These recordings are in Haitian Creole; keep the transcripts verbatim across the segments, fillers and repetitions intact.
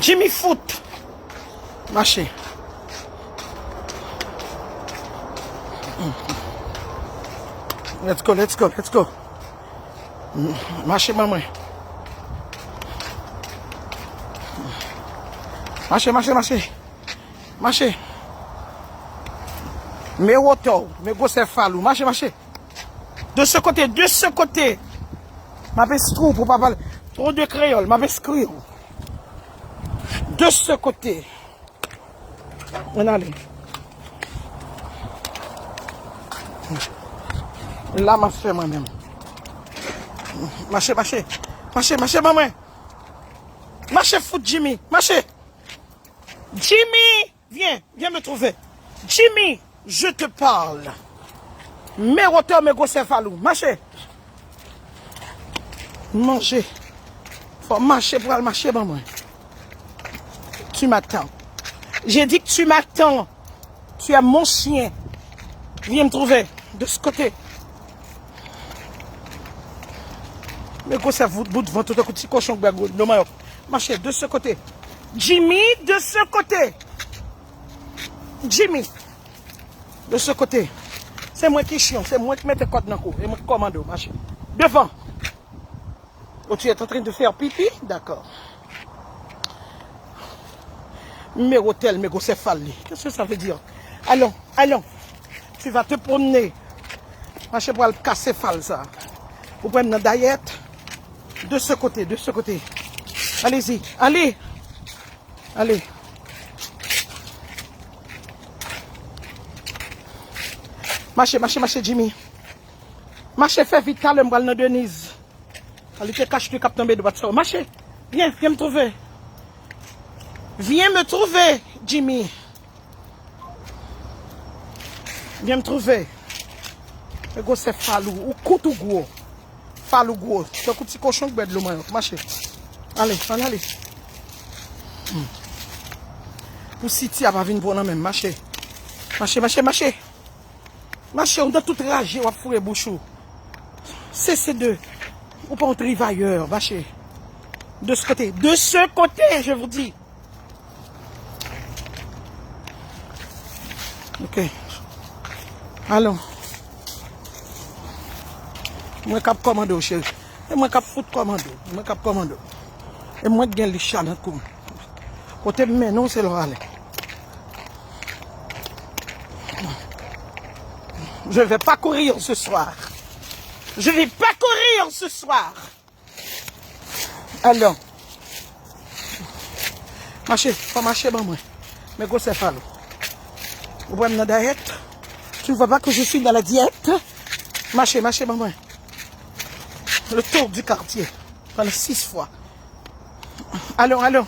Jimmy fout. Mache. Let's go, let's go, let's go. Mache, manman. Mache, mache, mache. Mache. Men wotè w, men gwosè fal ou. Mache, mache. De ce côté, de ce côté. M ap enstri w pou w pa pale twò de kreyòl. M ap enstri w. De ce côté. Ann ale. La m ap fè mwen menm. Mache, mache. Mache, mache, ban mwen. Mache fout Jimmy. Mache. Jimmy, viens, viens me trouver. Jimmy, je te parle. Men wotè w, men gwosè fal ou. Mache. Manje. Fò mache pral mache ban mwen. Tu m'attends. J'ai dit que tu m'attends. Tu es mon chien. Viens me trouver. De ce côté. Men gwosè bout, bout vant ou tankou ti kochon k bwè dlo manyòk. Mache, de ce côté. Jimmy, de ce côté. Jimmy. De ce côté. Se mwen ki chyon, se mwen ki mete kòd nan kou, e mwen ki kòmande w mache. Devan. Oh, tu es en train de faire pipi? D'accord. Men wotè l, men gwosè fal li. Qu'est-ce que ça veut dire? Allons, allons. Tu vas te promener. Mache pral kase fal sa. Ou pran nan dayèt. De ce côté, de ce côté. Allez-y, allez. Allez. Mache, mache, mache, Jimmy. Mache, fè vit, talè m pral nan Denise. Kalite kach li k ap tonbe dwat sa yo. Mache. Vyen, vyen m twouve. Vyen m twouve, Jimmy. Vyen m twouve. E gwosè fal ou, ou kout ou gwo. Fal ou gwo. Tankou ti kochon k bwè dlo manyòk. Mache. Ale, ann ale. Hmm. Pou Siti a pa vin pran nan men m. Mache. Mache, mache, mache. Mache, ou nan tout raje, w ap foure bouch ou. Sese de. Ou pa yon trivayè, mache. De ce côté. De ce côté, je vous dis. Ok. Alon. Mwen k ap kòmande w, cheri. E mwen k ap fout kòmande w. Mwen k ap kòmande w. E mwen k gen licha nan kou m. Kote m mennen w, se la w ale. Je vais pas courir ce soir. Je vais pas courir ce soir. Alon. Mache, fò mache ban mwen. Men gwosè fal ou. Ou wè m nan dayèt. Tu ne vois pas que je suis dans la diète? Mache, mache ban mwen. Le tour du quartier. Pandan sis fwa. Alon, alon.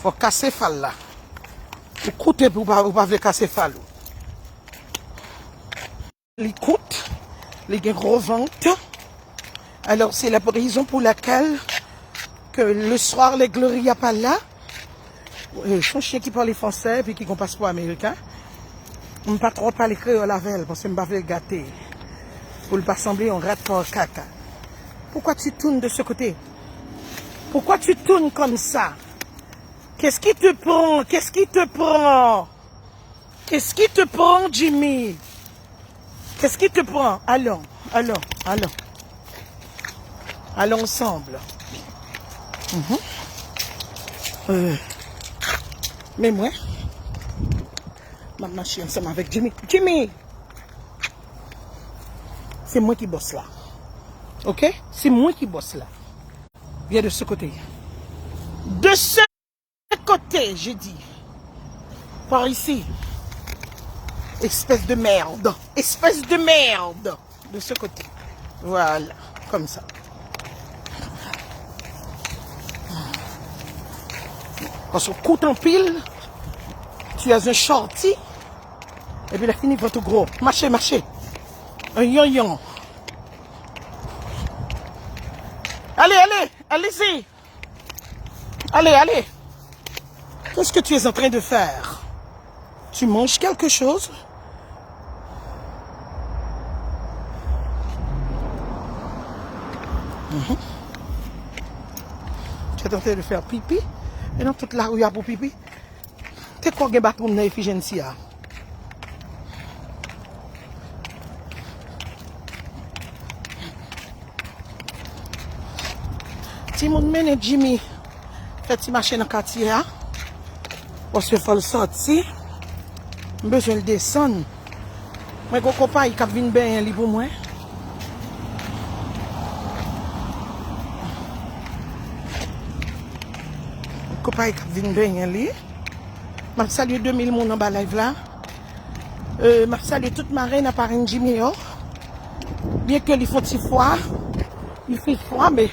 Fò kase fal la. Ou koute pou ou pa, ou pa vle kase fal ou. Li kout, li gen gwo vant. Alors, c'est la raison pour laquelle que le soir, le Gloria pa la. Euh, se yon chen ki pale fransè epi ki gon paspò ameriken. M pa twò pale kreyòl avè l, paske m pa vle l gate. Pou l pa sanble yon rat kò kaka. Pourquoi tu tournes de ce côté? Pourquoi tu tournes comme ça? Qu'est-ce qui te prend? Qu'est-ce qui te prend? Qu'est-ce qui te prend, Jimmy? Qu'est-ce qui te prend? Allons, allons, allons. Allons ensemble. Mhm. Euh, men mwen, m ap mache ansanm avèk Jimmy. Jimmy! Se mwen ki bòs la. Ok? Se mwen ki bòs la. Viens de ce côté. De ce côté, j'ai dit. Par ici. Espèce de merde. Espèce de merde. De ce côté. Voilà. Comme ça. Paske ou kout anpil. Tu es un shorty. Epi lè fini, vant ou gwo. Mache, mache. Un yonyon. Allez, allez, allez-y. Allez, allez. Qu'est-ce que tu es en train de faire? Tu manges quelque chose? Tu es tenté de faire pipi. E nan tout lari a pou pipi. Te kwè w gen batwoup nan Efijèn si a. Timoun mennen Jimmy fè ti mache nan katye a. Paske fò l sòti. M bezwen l desann. Mwen gon konpayi k ap vin benyen li pou mwen. Konpayi k ap vin benyen li. M ap salye de mil moun anba live la. Euh, m ap salye tout marenn ak parenn Jimmy yo. Byen ke li fè yon ti fwa. Il fait froid, mais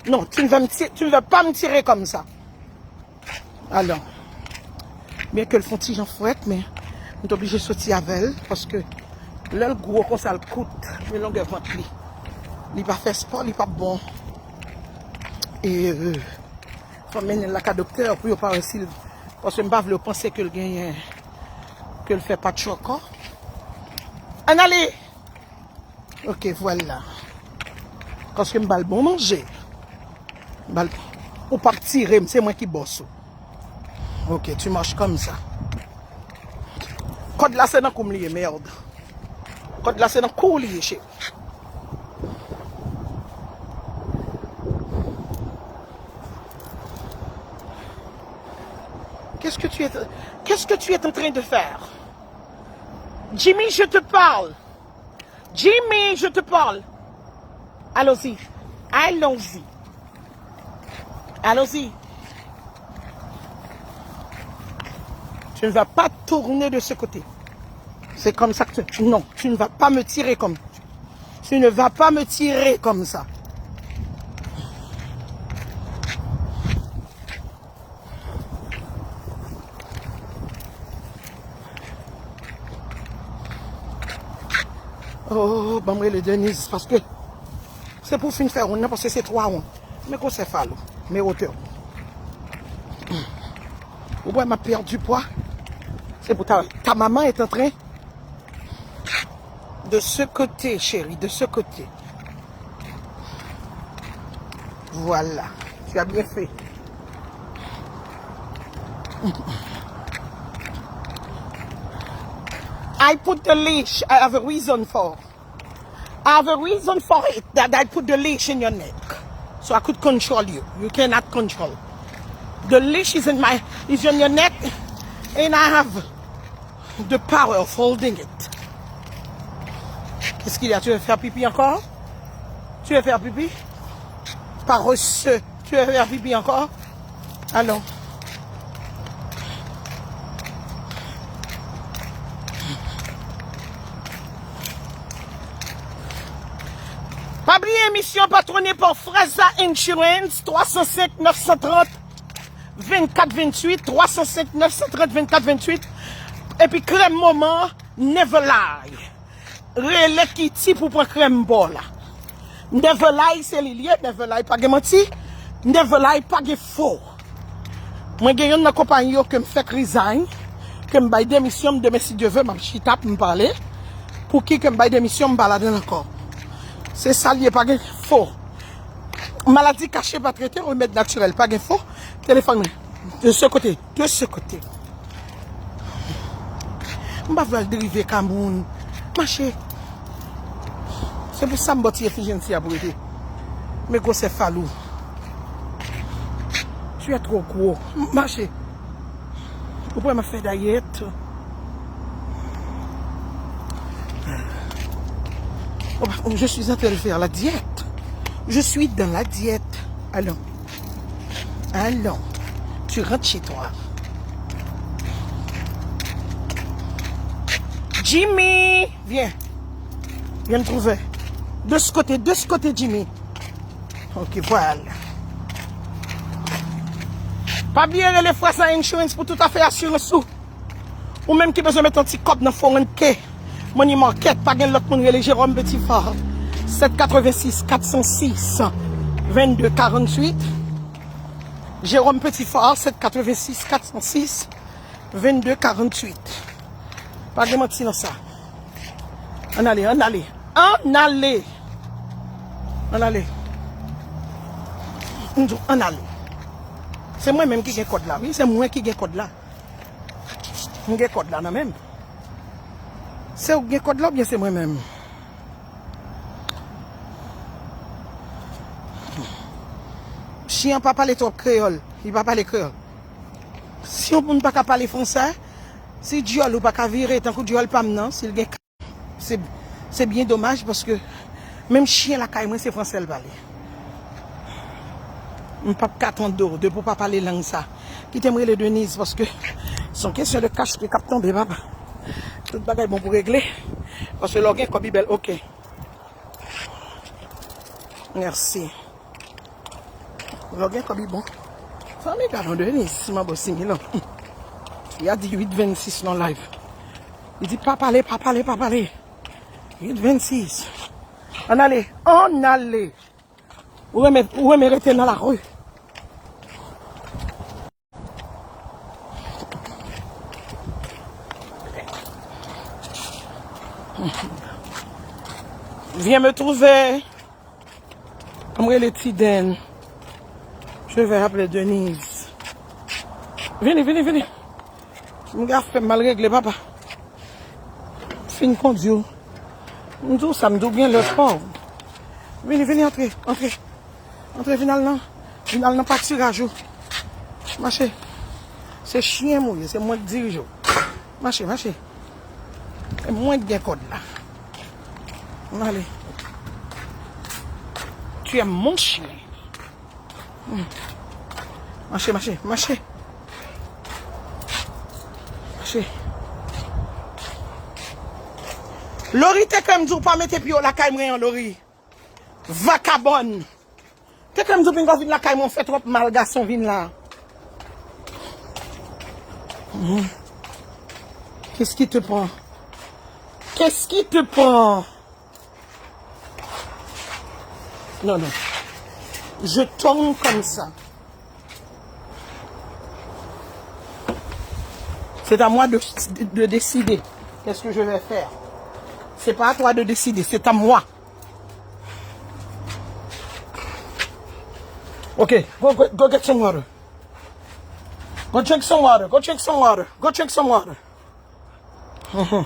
non, tu ne vas me tirer, tu ne vas pas me tirer comme ça. Alò, byen ke l fè yon ti jan frèt, men m t oblije soti avè l, paske lè l gwo konsa, l kout, men longè vant li. Li pa fè spò, li p ap bon. E, euh, fò m mennen l lakay doktè pou yo pa wè si l, paske m pa vle yo panse ke l genyen, ke l fè patch ankò. Ann ale! Ok, vwala. Paske m ba l bon manje. M ba l, ou p ap tire m, se mwen ki bòs ou. Ok, tu marches comme ça. Kòd la se nan kou m li ye, merde. Kòd la se nan kou w li ye, cheri. Qu'est-ce que tu es, qu'est-ce que tu es en train de faire? Jimmy, je te parle. Jimmy, je te parle. Allons-y. Allons-y. Allons-y. Tu ne vas pas tourner de ce côté. C'est comme ça que tu... Non, tu ne vas pas me tirer comme... Tu ne vas pas me tirer comme ça. Oh, ban m rele Denise, paske se pou fin fè wonn nan, paske se twa wonn. Men gwosè fal ou, men wotè w. Ou wè m ap pèdi pwa. Se pou ta, ta maman est en train de ce côté, chérie, de ce côté. Voilà. Tu as bien fait. I put the leash. I have a reason for. I have a reason for it that I put the leash in your neck. So I could control you. You cannot control. The leash is in my, is in your neck, and I have the power of holding it. Qu'est-ce qu'il y a? Tu veux faire pipi encore? Tu veux faire pipi? Paresseux. Tu veux faire pipi encore? Allons. Pa bliye emisyon patwone pa Fraza Insurance, twa san senk, nèf san trant, vennkat venntuit, twa san senk, nèf san trant, vennkat venntuit. Epi krèm moman, Never Lie. Rele Kiti pou pran krèm ba w la. Never Lie se li l ye, Never Lie pa gen manti, Never Lie pa gen fo. Mwen gen yonn nan konpayi yo ke m fèk resign, ke m bay demisyon m, demen si Dye ve m ap chita pou m pale. Pouki ke m bay demisyon m pa ladan l ankò? Se sa l ye, pa gen fo. Maladi kache pa trete, remèd natirèl pa gen fo. Telefòn mwen. De ce côté, de ce côté. M pa vle al derive ka moun. Mache. Se pou sa m ba w ti refijye m si ap rete. Men gwosè fal ou. Tu es trop gros. Mache. Ou kwè m ap fè dayèt? Oh, je suis en train de faire la diète. Je suis dans la diète. Allons. Allons. Tu rentres chez toi. Jimmy, viens. Viens me trouver. De ce côté, de ce côté, Jimmy. Ok, voilà. Pa bliye rele Fraza Insurance pou tout afè asirans ou. Ou menm ki bezwen met yon ti kòb nan four and cake Money Market, pa gen lòt moun, rele Jérôme Petit Phare, sèt katrevensis, kat san sis, vennde karanntuit. Jérôme Petit Phare, sèt katrevensis, kat san sis, vennde karanntuit. Pa gen manti nan sa. Ann ale, ann ale, ann ale. Ann ale. M di w, ann ale. Se mwen menm ki gen kòd la, wi. Se mwen ki gen kòd la. M gen kòd la nan men m. Se ou ki gen kòd la oubyen se mwen menm? Chen an pa pale twòp kreyòl. Li pa pale kreyòl. Si yon moun pa ka pale fransè, si dyòl ou pa ka vire tankou dyòl pa m nan, si l gen Se, se byen domaj paske menm chen lakay mwen se fransè l pale. M p ap ka tande w depi w pa pale lang sa. Kite m rele Denise paske se yon kesyon de kach ki k ap tonbe, papa. Tout bagay bon pou regle. Paske lè w gen kòb li bèl, oke. Mèsi. Lè w gen kòb li bon. Fanmi, gadon Denise, manbo similan. Li a di uit vennsis nan live. Li di pa pale, pa pale, pa pale. Uit vennsis. Ann ale, ann ale. Ou renmen, ou renmen rete nan lari. Viens me trouver. Ann rele Ti Dèn. Je vais appeler Denise. Vini, vini, vini. M gen afè m al regle, papa. Fin kondui w. M di w sa, m di w gen lè fò. Vini, vini, antre, antre. Antre, vin al nan, vin al nan patiraj ou. Mache. Se chen m ou ye, se mwen k dirije w. Mache, mache. E mwen k gen kòd la. Ann ale. Tu es mon chien. Hmm. Mache, mache, mache. Mache. Lori te kwè m di w pa mete pye w lakay mwen an, Lori. Vakabòn. Te kwè m di w pinga w vin lakay mwen, w fè twòp mal, gason vin la. Mhm. Qu'est-ce qui te prend? Qu'est-ce qui te prend? Non, non. Je tombe comme ça. C'est à moi de, de, de décider. Qu'est-ce que je vais faire? C'est pas à toi de décider, c'est à moi. Okay, go, go, go get some water. Go drink some water. Go drink some water. Go drink some water. Mhm.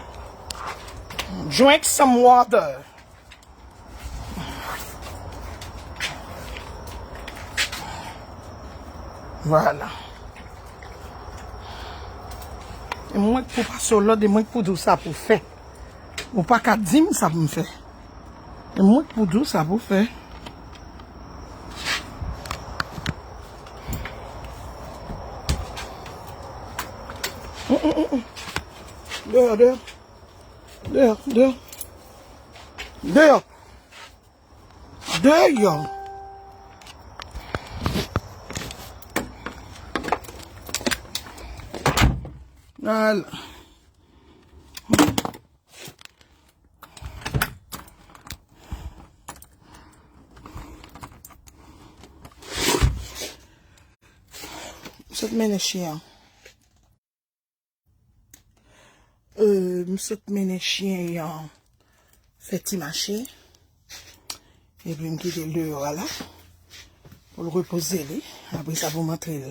Drink some water. Vwala. E mwen k pou pase w lòd, e mwen k pou di w sa pou fè. Ou pa ka di m sa pou m fè. E mwen k pou di w sa pou fè. Mm, mm, mm, mm. Deyò, deyò. Deyò, deyò. Deyò. Deyò. Al. M sot mennen chen an. Euh, m sot mennen chen an fè ti mache. Epi m kite l deyò a la pou l repoze li. Apre sa pou m antre l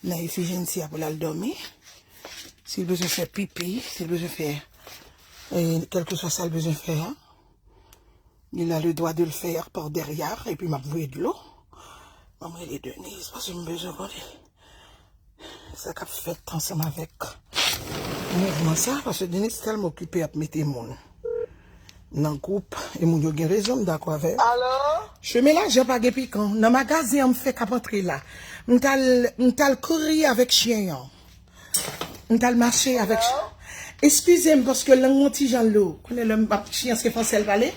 nan Effigencia pou l al dòmi. Si l bezwen fè pipi, si l bezwen fè, euh, kèlkeswa sa l bezwen fè a, il a le droit de le faire par derrière, epi m ap voye dlo. Ban m rele Denise, paske m bezwen konnen sa k ap fèt ansanm avèk mouvman sa, paske Denise tèlman okipe ap mete moun nan gwoup, e moun yo gen rezon, m dakò avè yo. Alo? Chemen lajan pa gen pikan. Nan magazen an m fèk ap antre la. M t al, m t al kouri avèk chen an. M t al mache avèk. Eskize m, paske lang mwen ti jan lou. Konnen lè m ap chen an se fransè l pale.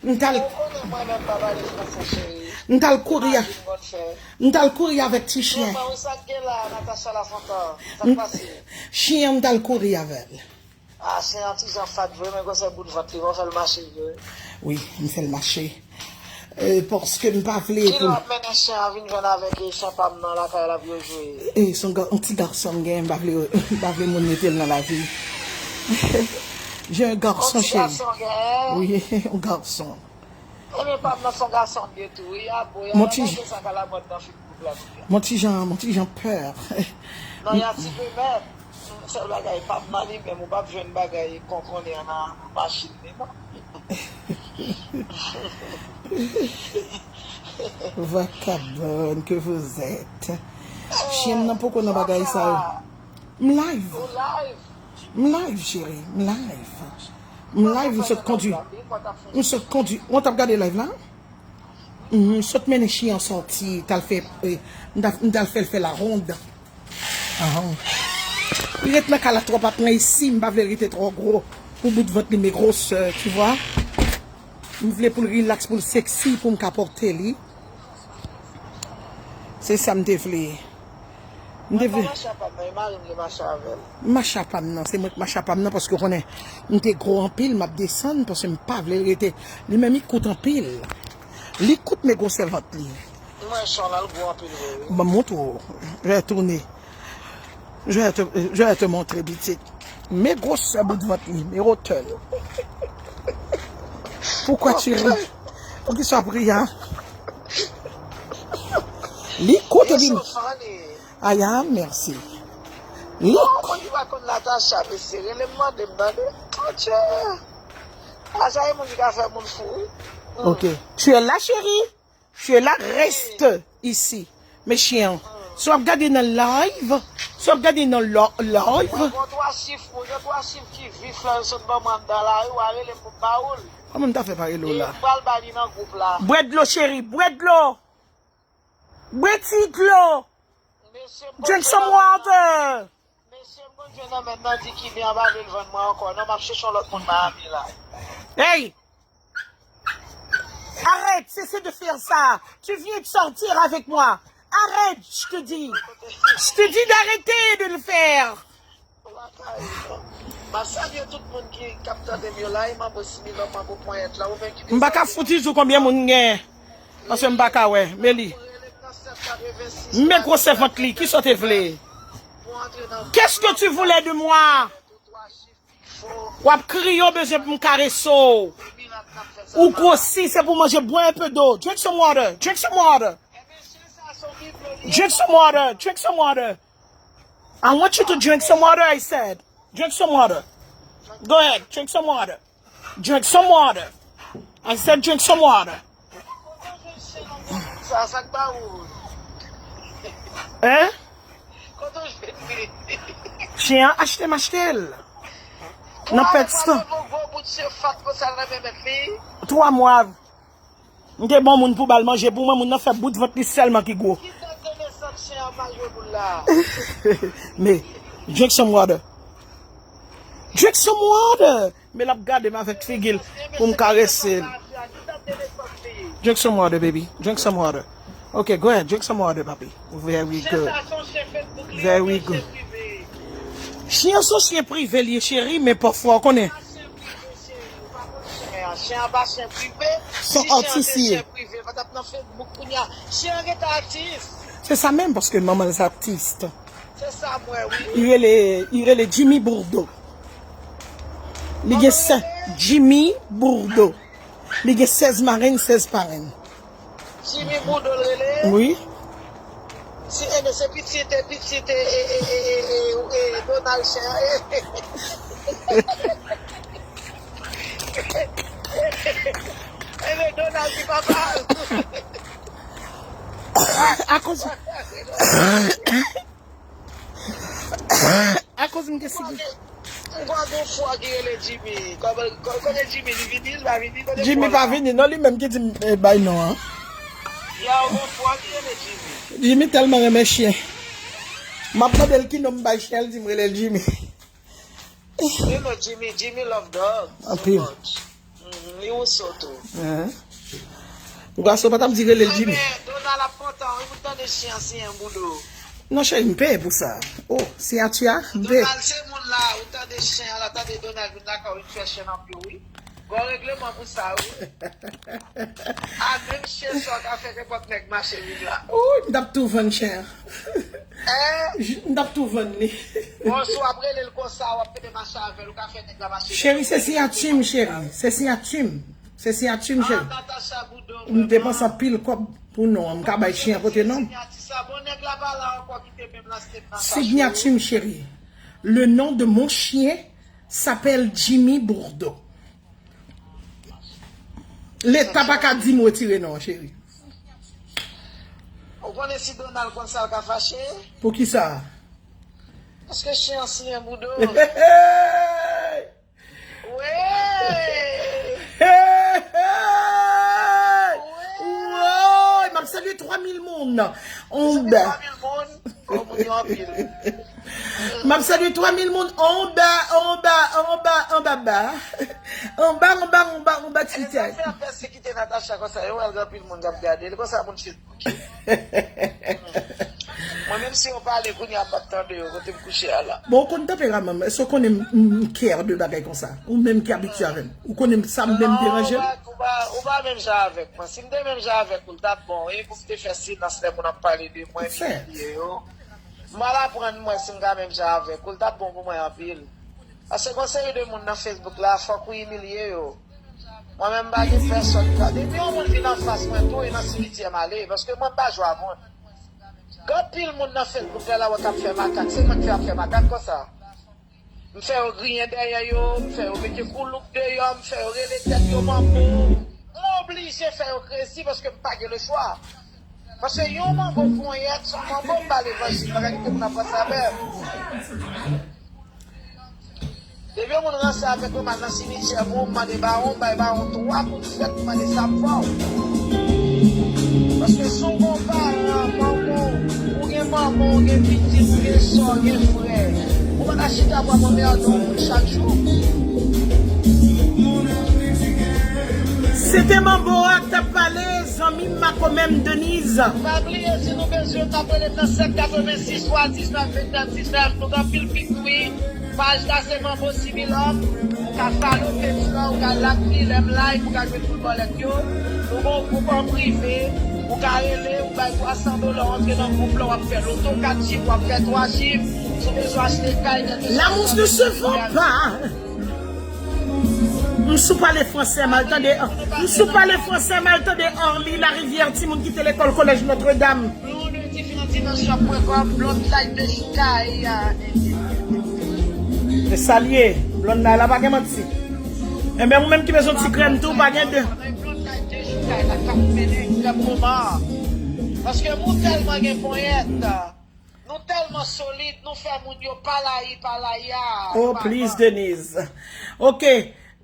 M t al, m t al kouri a, m t al kouri avèk ti chen. Chen an, m t al kouri avè l. Ah, se yon ti jan fat vre, men gwosè bout vant li, bon, fè l mache vre. Wi, m fè l mache. Euh, paske m pa vle. Kilè w ap mennen chen an vin jwenn avèk, e, chen pa m nan lakay la pou yo jwe? E, se yon ga-, yon ti gason m gen, m pa vle, m pa vle moun mete l nan lavi. J'ai un garçon, chérie. Yon ti gason w genyen? Wi, yon gason. Ebyen, pa m nan se yon gason m ye tou, wi, a bon, y a bagay sa k alamòd nan Facebook. Mon ti jan, mon ti jan pè. Non, y a ti pe mèt. Sèl bagay, pa mal li menm, ou p ap jwenn bagay konkonnen an nan machin li, non. Vagabond que vous êtes. Chyen m nan poko nan bagay sa yo. M live. M live, cheri. M live. M live, m sot kondwi. M sot kondwi. Ou t ap gade live la? M sot mennen chyen an sòti, t al fè, eh, m t al fè l fè la ronde. Li ret nan kay la twòp, ap pran isi, m pa vle l rete twò gwo pou bout vant li, men gwosè, tu vois. M vle pou l relax, pou l sexy, pou m ka pòte li. Se sa m te vle. M te vle. M mache a pa m nan, se mwen k mache a pa m nan, paske w konnen, m te gwo anpil, m ap desann, paske m pa vle l rete. Li menm, li kout anpil. Li kout, men gwosè vant li. Mwen chan la, l gwo anpil vre wi. Ban m montre w. Je vais tourner. Je vais te, je vais te montrer, pitit. Men gwosè bout vant li, men wotè l. Poukwa tu ris? Poukisa w ap ri a? Li kout epi. Aya, mèsi. Li. Oh, moun ki pa konn Natacha, mesye, rele m mande m tande. Mon Dieu. Natacha e moun ki ka fè moun fou wi. Ok. Tu es là, chérie? Tu es là, reste ici. Men chyen an. Si w ap gade nan live, si w ap gade nan lo- live. Mwen gen twa chif, mwen gen twa chif ki vif la, yo sot ban mwen anndan lari, w a rele m pou m ba ou l. Kòman m ta fè pa rele w la? E m pral ba li nan gwoup la. Bwè dlo, cheri, bwè dlo. Bwè ti dlo. Drink some water. Mesye, m konn jwenn nan men nan di Kimi an pa vle l vann mwen ankò. Non, m ap chèche yon lòt moun Miami la. Hey! Arrête, cessez de faire ça. Tu viens de sortir avec moi. Arrête, je te dis. Je te dis d'arrêter de le faire. M ap salye tout moun ki k ap tande m yo la, e manbo Similò, manbo Ponyèt la, ou menm ki M pa ka fout di w konbyen moun gen. Paske m pa ka wè. Men li. Men gwosè vant li, kisa w te vle? Qu'est-ce que tu voulais de moi? W ap kriye, w bezwen pou m karese w. Ou gwosi, se pou manje, bois un peu d'eau. Drink some water. Drink some water. Drink some water. Drink some water. I want you to drink some water, I said. Drink some water. Go ahead, drink some water. Drink some water. I said drink some water. Sa, sa k ba ou? Hein? Kote w jwenn li? Chyen an achte m achte l. Nan Pet Store. Yon gwo bout chyen fat konsa nan men mèt li. Twa mwa. M te ban moun pou ba l manje pou mwen, moun nan fè bout vant li sèlman ki gwo. Ki dat de nesans chyen an pa jwe boul la? Men, drink some water. Drink some water. Men l ap gade m avèk figi l pou m karese l. Drink some water, baby. Drink some water. Ok, go ahead, drink some water, papi. Very good. Very good. Chyen an se yon chyen prive li ye, cheri, men pafwa w konnen. Chen an pa chen prive. Si chen an te chen prive, l pa t ap nan Facebook kounye a. Chen an gentan atis. Se sa menm, paske manman l se atis. Se sa m wè, wi. Li rele, li rele Jimmy Bourdeau. Li gen sè Jimmy Bourdeau. Li gen sèz marenn, sèz parenn. Jimmy Boudou l rele? Wi. Si, e, men se pitit, e, pitit, e, e, e, e, e, e, e, Donald Chen. E, e, e, e, Donald ki papa l. Akoz. Akoz m gen sigi. M kwè gen yon fwa ki rele Jimmy. Kòman, kote Jimmy? Li vini, li pa vini? Kote Jimmy pa vini, non, li menm ki di m, eh, bay non an. Ya, yon fwa ki rele Jimmy. Jimmy tèlman renmen chyen. M ap mande l ki non m bay chyen, l di m rele l Jimmy. You know Jimmy, Jimmy love dog so much. Mhm, li woso tou. Gwaso pa t ap di rele l Jimmy. Ay, men Donald ap kontan wi pou tande chen an siyen Boudou. Non, cheri, m peye pou sa. Oh, siyati a, m peye. Donald se moun la, ou tande chen an la, tande Donald vin lakay ou, li fè chen an pye wi. Gon regleman pou sa wi. A menm chen sa w ka fè nenpòt nèg mache vin la. Wi, m t ap tou vann chen an. Hein? M t ap tou vann li. Bon, si w ap rele l konsa, w ap kenbe mache avè l, ou ka fè nèg la mache. Cheri, se siyati m, cheri. Se siyati m. Se siyati m, cheri. M depanse anpil kòb pou non an. M ka bay chen an pote non. Sinyati sa, bon, nèg la pa la ankò ki te menm lanse m nan sa, cheri. Sinyati m, cheri. Le nom de mon chien s'appelle Jimmy Bourdeau. Leta pa ka di m retire non an, cheri. Ou konnen si Donald konn sa, l ka fache? Poukisa? Paske chen an siyen Bourdeau. Wi! Hey, hey! Woy! M ap salye twa mil moun. Anba. Twa mil moun. Oh, moun yo anpil. M ap salye twa mil moun anba, anba, anba, anba, ba. Anba, anba, anba, anba Twitter. Fè, fè sekite Natacha konsa, yo wè l gen anpil moun k ap gade l. Konsa moun chita. Mwen menm si yo pale kounye a m p ap tande yo kote m kouche a la. Bon, ou konn tanperaman m, èske w konnen m, m, m kè de bagay konsa? Ou menm ki abitye avè m, ou konnen m sa m menm deranje m? Ou pa, ou pa, ou pa menm jan avèk mwen. Si m te menm jan avèk ou, l t ap bon, e pou m te fè silans lè moun ap pale de mwen, m imilye yo. M al aprann mwen si m ka menm jan avèk ou, l t ap bon pou mwen anpil. Paske gon seri de moun nan Facebook la, fòk ou imilye yo. Mwen menm m pa gen pèsòn ki ka. Depi yon moun vin anfas mwen tou, e nan simityè m ale, paske mwen m pa jwe ak moun. Gen anpil moun nan Facebook la, la wè k ap fè makak, se mwen k fè ap fè makak konsa. M fè yo griyen dèyè yo, m fè yo mete koulouk deyò, m fè yo rele tèt yo manbo. M oblije fè yo krezi paske m pa gen lechwa. Paske yon manbo ponyèt, se yon manbo, m ba levanjil, m pa ka kite moun ap pran sa avè m. Depi yon moun ranse avèk mwen, m al nan simityè pou m mande bawon, m bay bawon twa kout frèt, m mande sa pou fè w. Paske si w gen paran, manman w, ou gen manman, ou gen pitit, ou gen sè, ou gen frè, ou pa ka chita pou ap anmède yon moun chak jou. Se te manbo a k t ap pale, zanmi m makomè m Denise. Pa bliye, si nou bezwen, n ap rele m nan sèt katrevensis twa diznèf vennèf diznèf. Nou gen anpil pik wi. Paj la se Manbo Sibilòm. Ou ka follow page la, ou ka like li, lè m live, ou ka jwenn tout bòlèt yo. Nou gen yon gwoup an prive, ou ka rele, ou bay twa san dola, ou antre nan gwoup la, w ap fè loto kat chif, w ap fè twa chif. Si w bezwen achte kay, kèlkeswa. L'amour ne se vend pas. M sou pale fransè, m al tande, m sou pale fransè, m al tande Orly Larivière, timoun ki te lekòl Collège Notre-Dame. Blonde diferan dimansyon pwen kòm, blonde like de joukay. E salye, blonde la, la pa gen manti. Enben, ou menm ki bezwen ti krèm tou, pa gen de. Blonde like de joukay, la k ap mennen krèm moman. Paske moun tèlman gen ponyèt. Nou tèlman solid, nou fè moun yo palayi, palaya. Oh, please, Denise. Ok,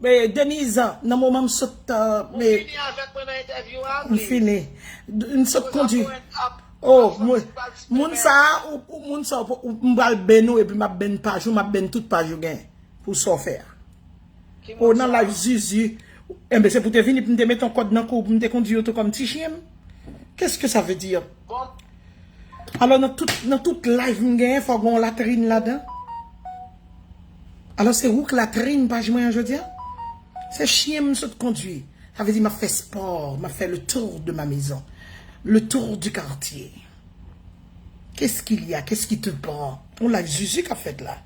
men Denise, nan moman m sot, euh, men fini avèk mwen nan entèvyou a, m fini. M sot kondwi. Oh, moun, moun sa a, ou, ou, moun sa a, ou, m pral benn ou, epi m ap benn paj ou, m ap benn tout paj ou gen pou sa w fè a. Oh, nan live Zuzu. Enben, se pou te vini pou m te met yon kòd nan kou, pou m te kondwi yo tou kòm ti chyen m. Qu'est-ce que ça veut dire? Alò, nan tout, nan tout live m genyen, fò gen yon latrin ladan. Alò, se ou k latrin paj mwen an jodi a? Se chyen m sot kondwi. Sa vle di m ap fè spò, m ap fè le tour de ma maison, le tour du quartier. Qu'est-ce qu'il y a? Qu'est-ce qui te prend? On live Zuzu k ap fèt la.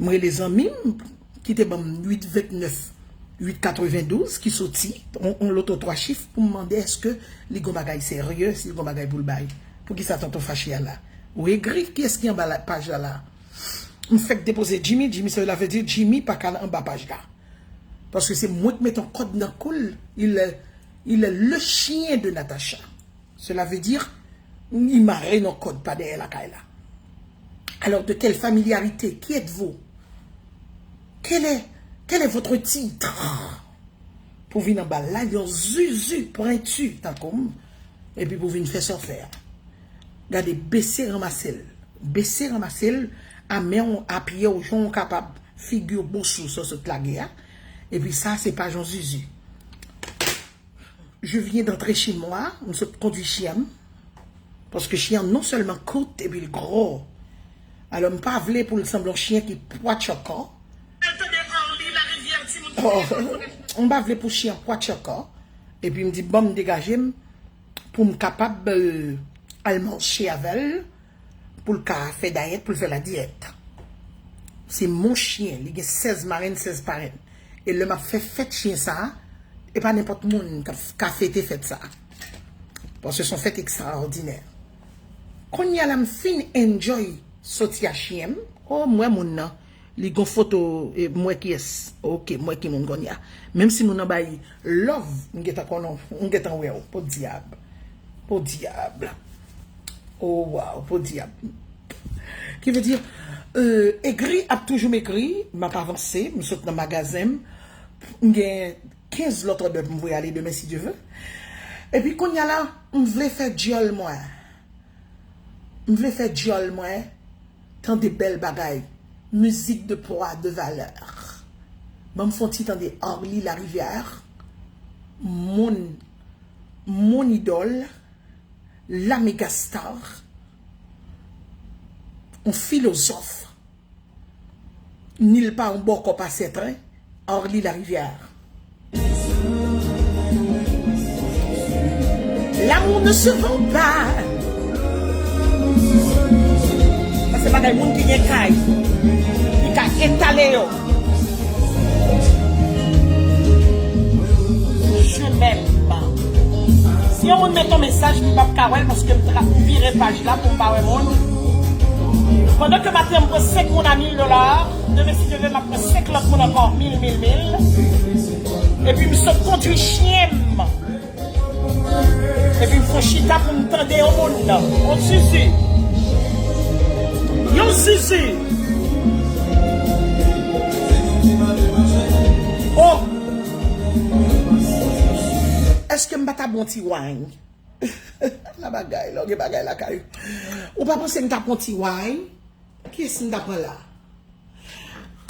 M rele zanmi m ki te ban m uit vennèf, uit katrevendouz ki soti, on, on loto twa chif pou m mande èske li gon bagay serye, si li gon bagay pou l bay. Poukisa tonton fache a la? Ou egri, kiyès ki anba la, paj la la? M fèk depoze Jimmy, Jimmy, sa vle di Jimmy pa ka anba paj la. Paske se mwen k met yon kòd nan kou l, il est, il est le chien de Natacha. Cela veut dire, li mare nan kòd pa dèyè lakay la. Alors, de quelle familiarité? Qui êtes-vous? Quel est, quel est votre titre? Pou vin anba la, yon zuzu pwenti tankou m, epi pou vin fè sa w fè a. Gade, bese ranmase l. Bese ranmase l, a men w, a pye w, jan w kapab, figi w, bouch ou, sa w sot lage a. Epi sa, se pa jan zuzu. Je viens d'entrer chez moi, m sot kondwi chyen m. Paske chyen an non sèlman kout epi l gwo. Alò, m pa vle pou l sanble yon chyen ki pwatch ankò. Oh, m pa vle pou chyen pwatch ankò. Epi m di, ban m degaje m pou m kapab, euh, al mache avè l, pou l ka fè dayèt, pou l fè ladiyèt. Se mon chyen, li gen sèz marenn, sèz parenn. E lè m ap fè fèt chyen sa a, E pa nenpòt moun k ap, ka fete fèt sa. Paske se yon fèt ekstraòdinè. Kounye a la, m fin enjoy soti a chen m. O, m wè moun nan. Li gon foto, e, m wè kiyès. Oke, m wè ki moun kounye a. Menm si moun nan bay love, m gentan konnen, m gentan wè w. Podyab. Podyab. Oh, wow, podyab. Ki vle di, euh, egri ap toujou m egri, m ap avanse, m sot nan magazen m, m gen kenz lòt òdè pou m voye ale demen, si Dye ve. Epi kounye a la, m vle fè djòl mwen. M vle fè djòl mwen tande bèl bagay. Musique de poids, de valeur. Ban m fè yon ti tande Arly Larivière, mon, mon idole, la méga star, yon filozòf. Ni l pa yon bòkò pa sèten, Arly Larivière. L'amour ne se vend pas. Sa se bagay moun ki gen kay, ki ka etale yo. Je m'aime. Si yon moun met yon mesaj, m p ap ka wè l paske m tra-, m vire paj la pou m pa wè moun. Pandan ke maten an m pran senk moun a mil dola, demen si Dye ve m ap pran senk lòt moun ankò, mil, mil, mil. Epi m sot kondui chen m. Epi m fè chita pou m tande yon moun nan. Yon zizi. Yon zizi. Oh! Èske m pa ta bon ti wine? La bagay, lè w gen bagay lakay ou. Ou pa panse m ta pran ti wine? Kiyès m ta pran la?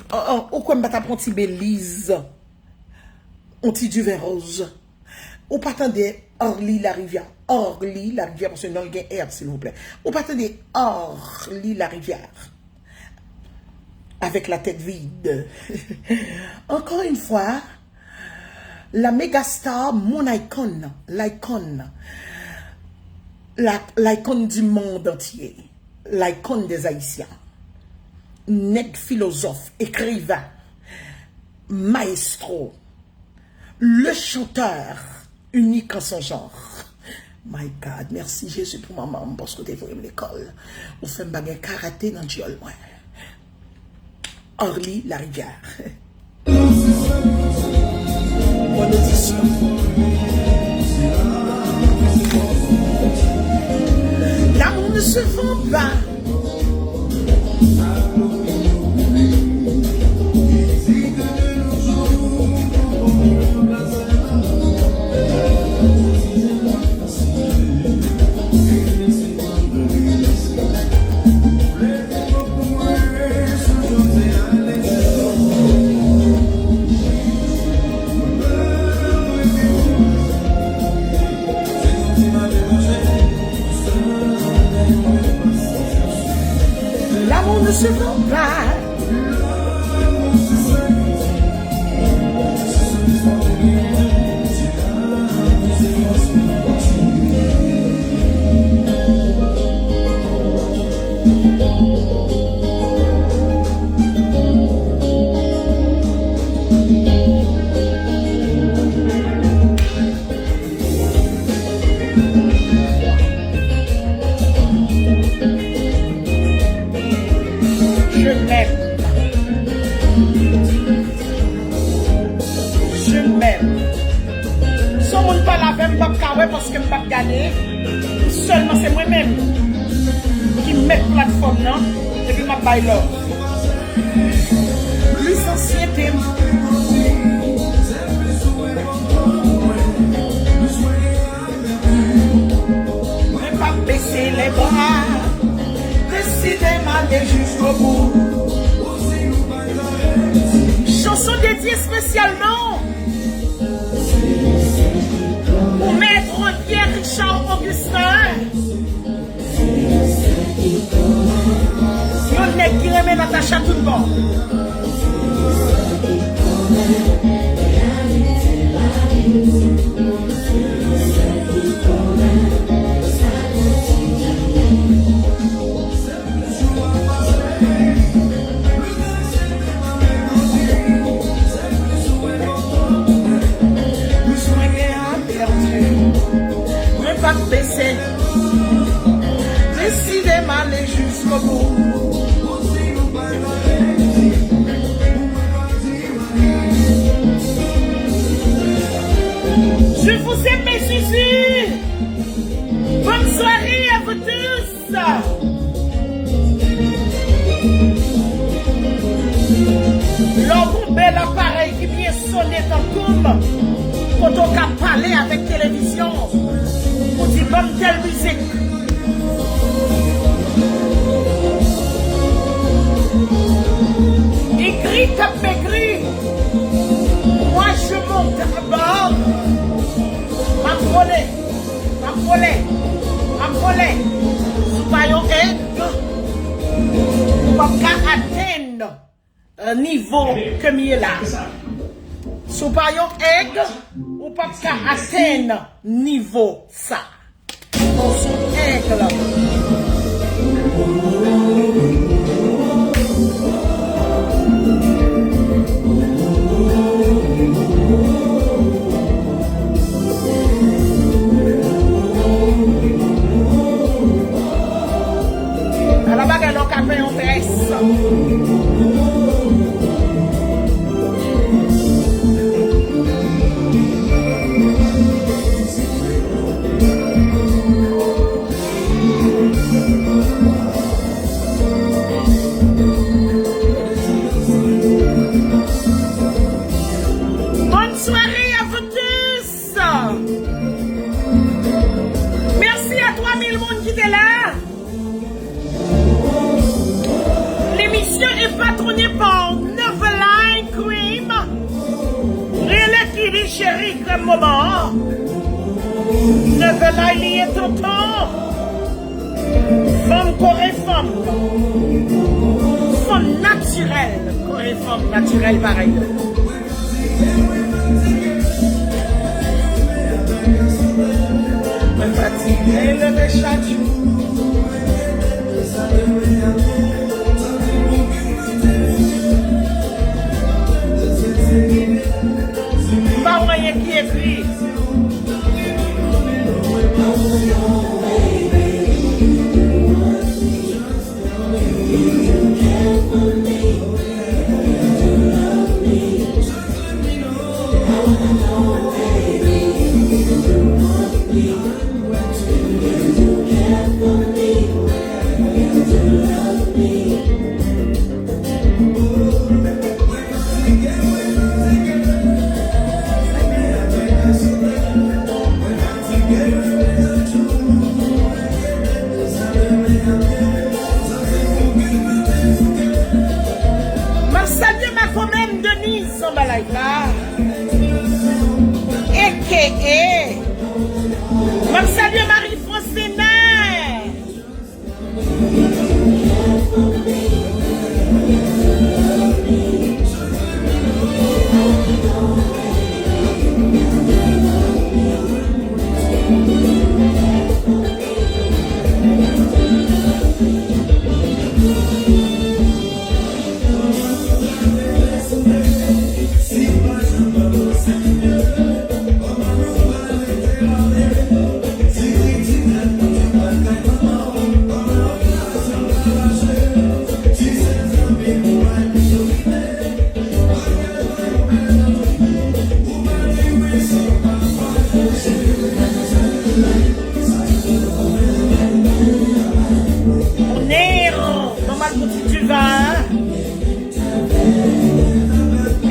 Oh, oh, ou kwè m pa ta pran ti beliz? Yon ti diven roz. Ou pa tande Arly Larivière? Arly Larivière, paske non l gen R, silvouplè. Ou pa tande Arly Larivière? Avec la tête vide. Encore une fois, la méga star, mon icône, l'icône, la, l'icône du monde entier, l'icône des Haïtiens. Nèg filozòf, ekriven, maestro, le chanteur unique en son genre. My God, mèsi Jezi pou manman m, paske w te voye m lekòl. Ou fè m pa gen karate nan djòl mwen. Arly Larivière. Bonne audition. L'amour ne se vend pas. L'amour ne se vend pas. Je m'aime. Je m'aime. Si yon moun pale avè m, m p ap ka wè paske m p ap gade. Sèlman se mwen menm ki mèt platfòm nan, epi m ap bay love. Plis ansyen te m. Mwen p ap bese lè bra. Deside m ale jiskobou. Chanson dedye espesyalman pou Mèt Pierre Richard Augustin. Yon nèg ki renmen Natacha tout bon. Bese. Deside m ale jiskobout. Je vous aime, mes zizis. Bonne soirée à vous tous. Lè w gon bèl aparèy ki byen sone tankou m, kote w ka pale avèk televizyon, ou di, "Ban m tèl mizik." Egri k ap megri, moi je monte à bord. M ap vole, m ap vole, m ap vole. Si w pa yon èg, ou p ap ka atenn, euh, nivo ke m ye la. Si w pa yon èg, ou p ap ka atenn nivo sa. Bon, sou èg la. Ala bagay lè w ka fè yon fès. Bonne soirée à vous tous. Merci à twa mil moun ki te la. L'émission est patronnée par Neverline Cream. Rele Kili Cheri Krèm Boba. Neverline li ye tonton. Fanm kore fanm. Fanm natirèl kore fanm natirèl parèy yo. Mwen fatige leve chak jou. M pa wè anyen ki ekri. M ap salye Makomèm Denise anba live la. A K A. M ap salye Marie Francine. Nèg, manman l pou ti diva.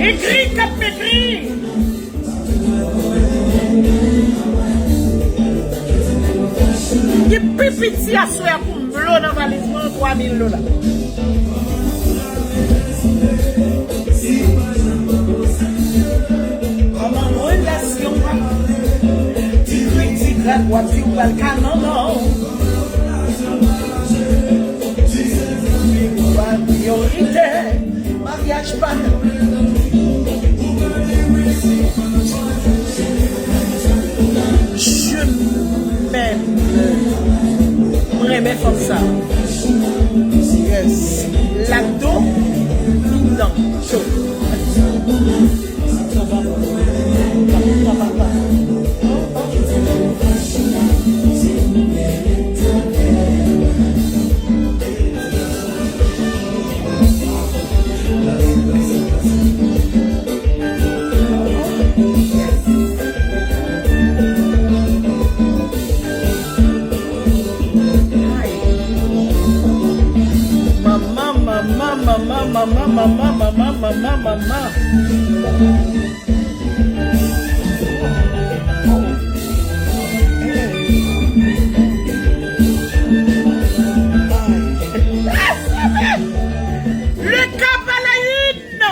Egri k ap megri. Ki pi piti aswè a pou m blo nan valiz mwen yon twa mil dola. Kòman relasyon w ap di kritik la, w ap di w pral ka manman w. Ou pa priyorite, maryaj pa nou. Je m'aime. Mwen renmen fanm sa. Yes. Lado, mitan, cho. Sa papa. Sa papa. Manman, manman, manman, manman. Le Cap à la une.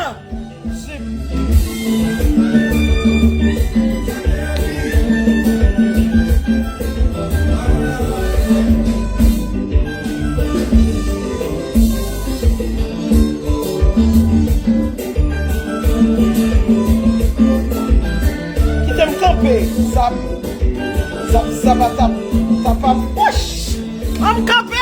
Kite m kanpe, zap, zap, zap, atap, tapap, wouch! An m kanpe!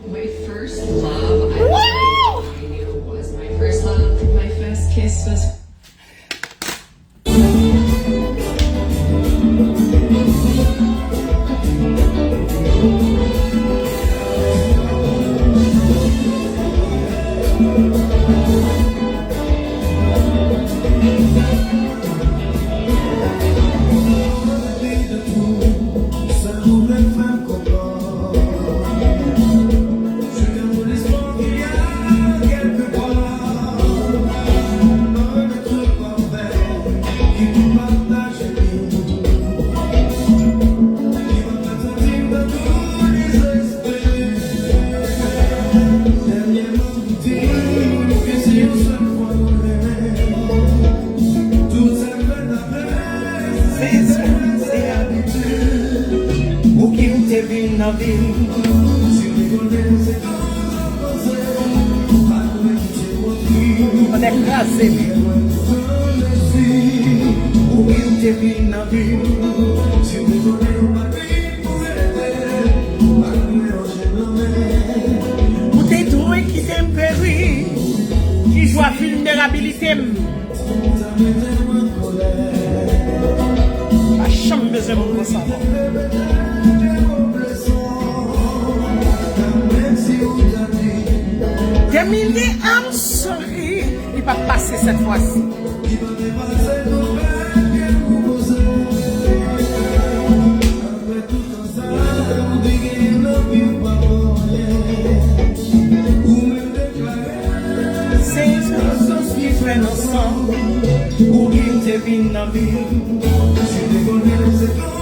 My first love, I Woo! Knew was my first love. My first kiss was Pou ki ou te vin nan vi m? Mwen te kraze, wi. Pou ki ou te vin nan vi m? Ou te dwe kite m peri. Ki jwa vilnerabilite m. Pa janm bezwen moun konsa ankò. Demine, I'm sorry. Li p ap pase sèt fwa si. Se yon sans ki fè nan san. Ou ki te vin nan vi m.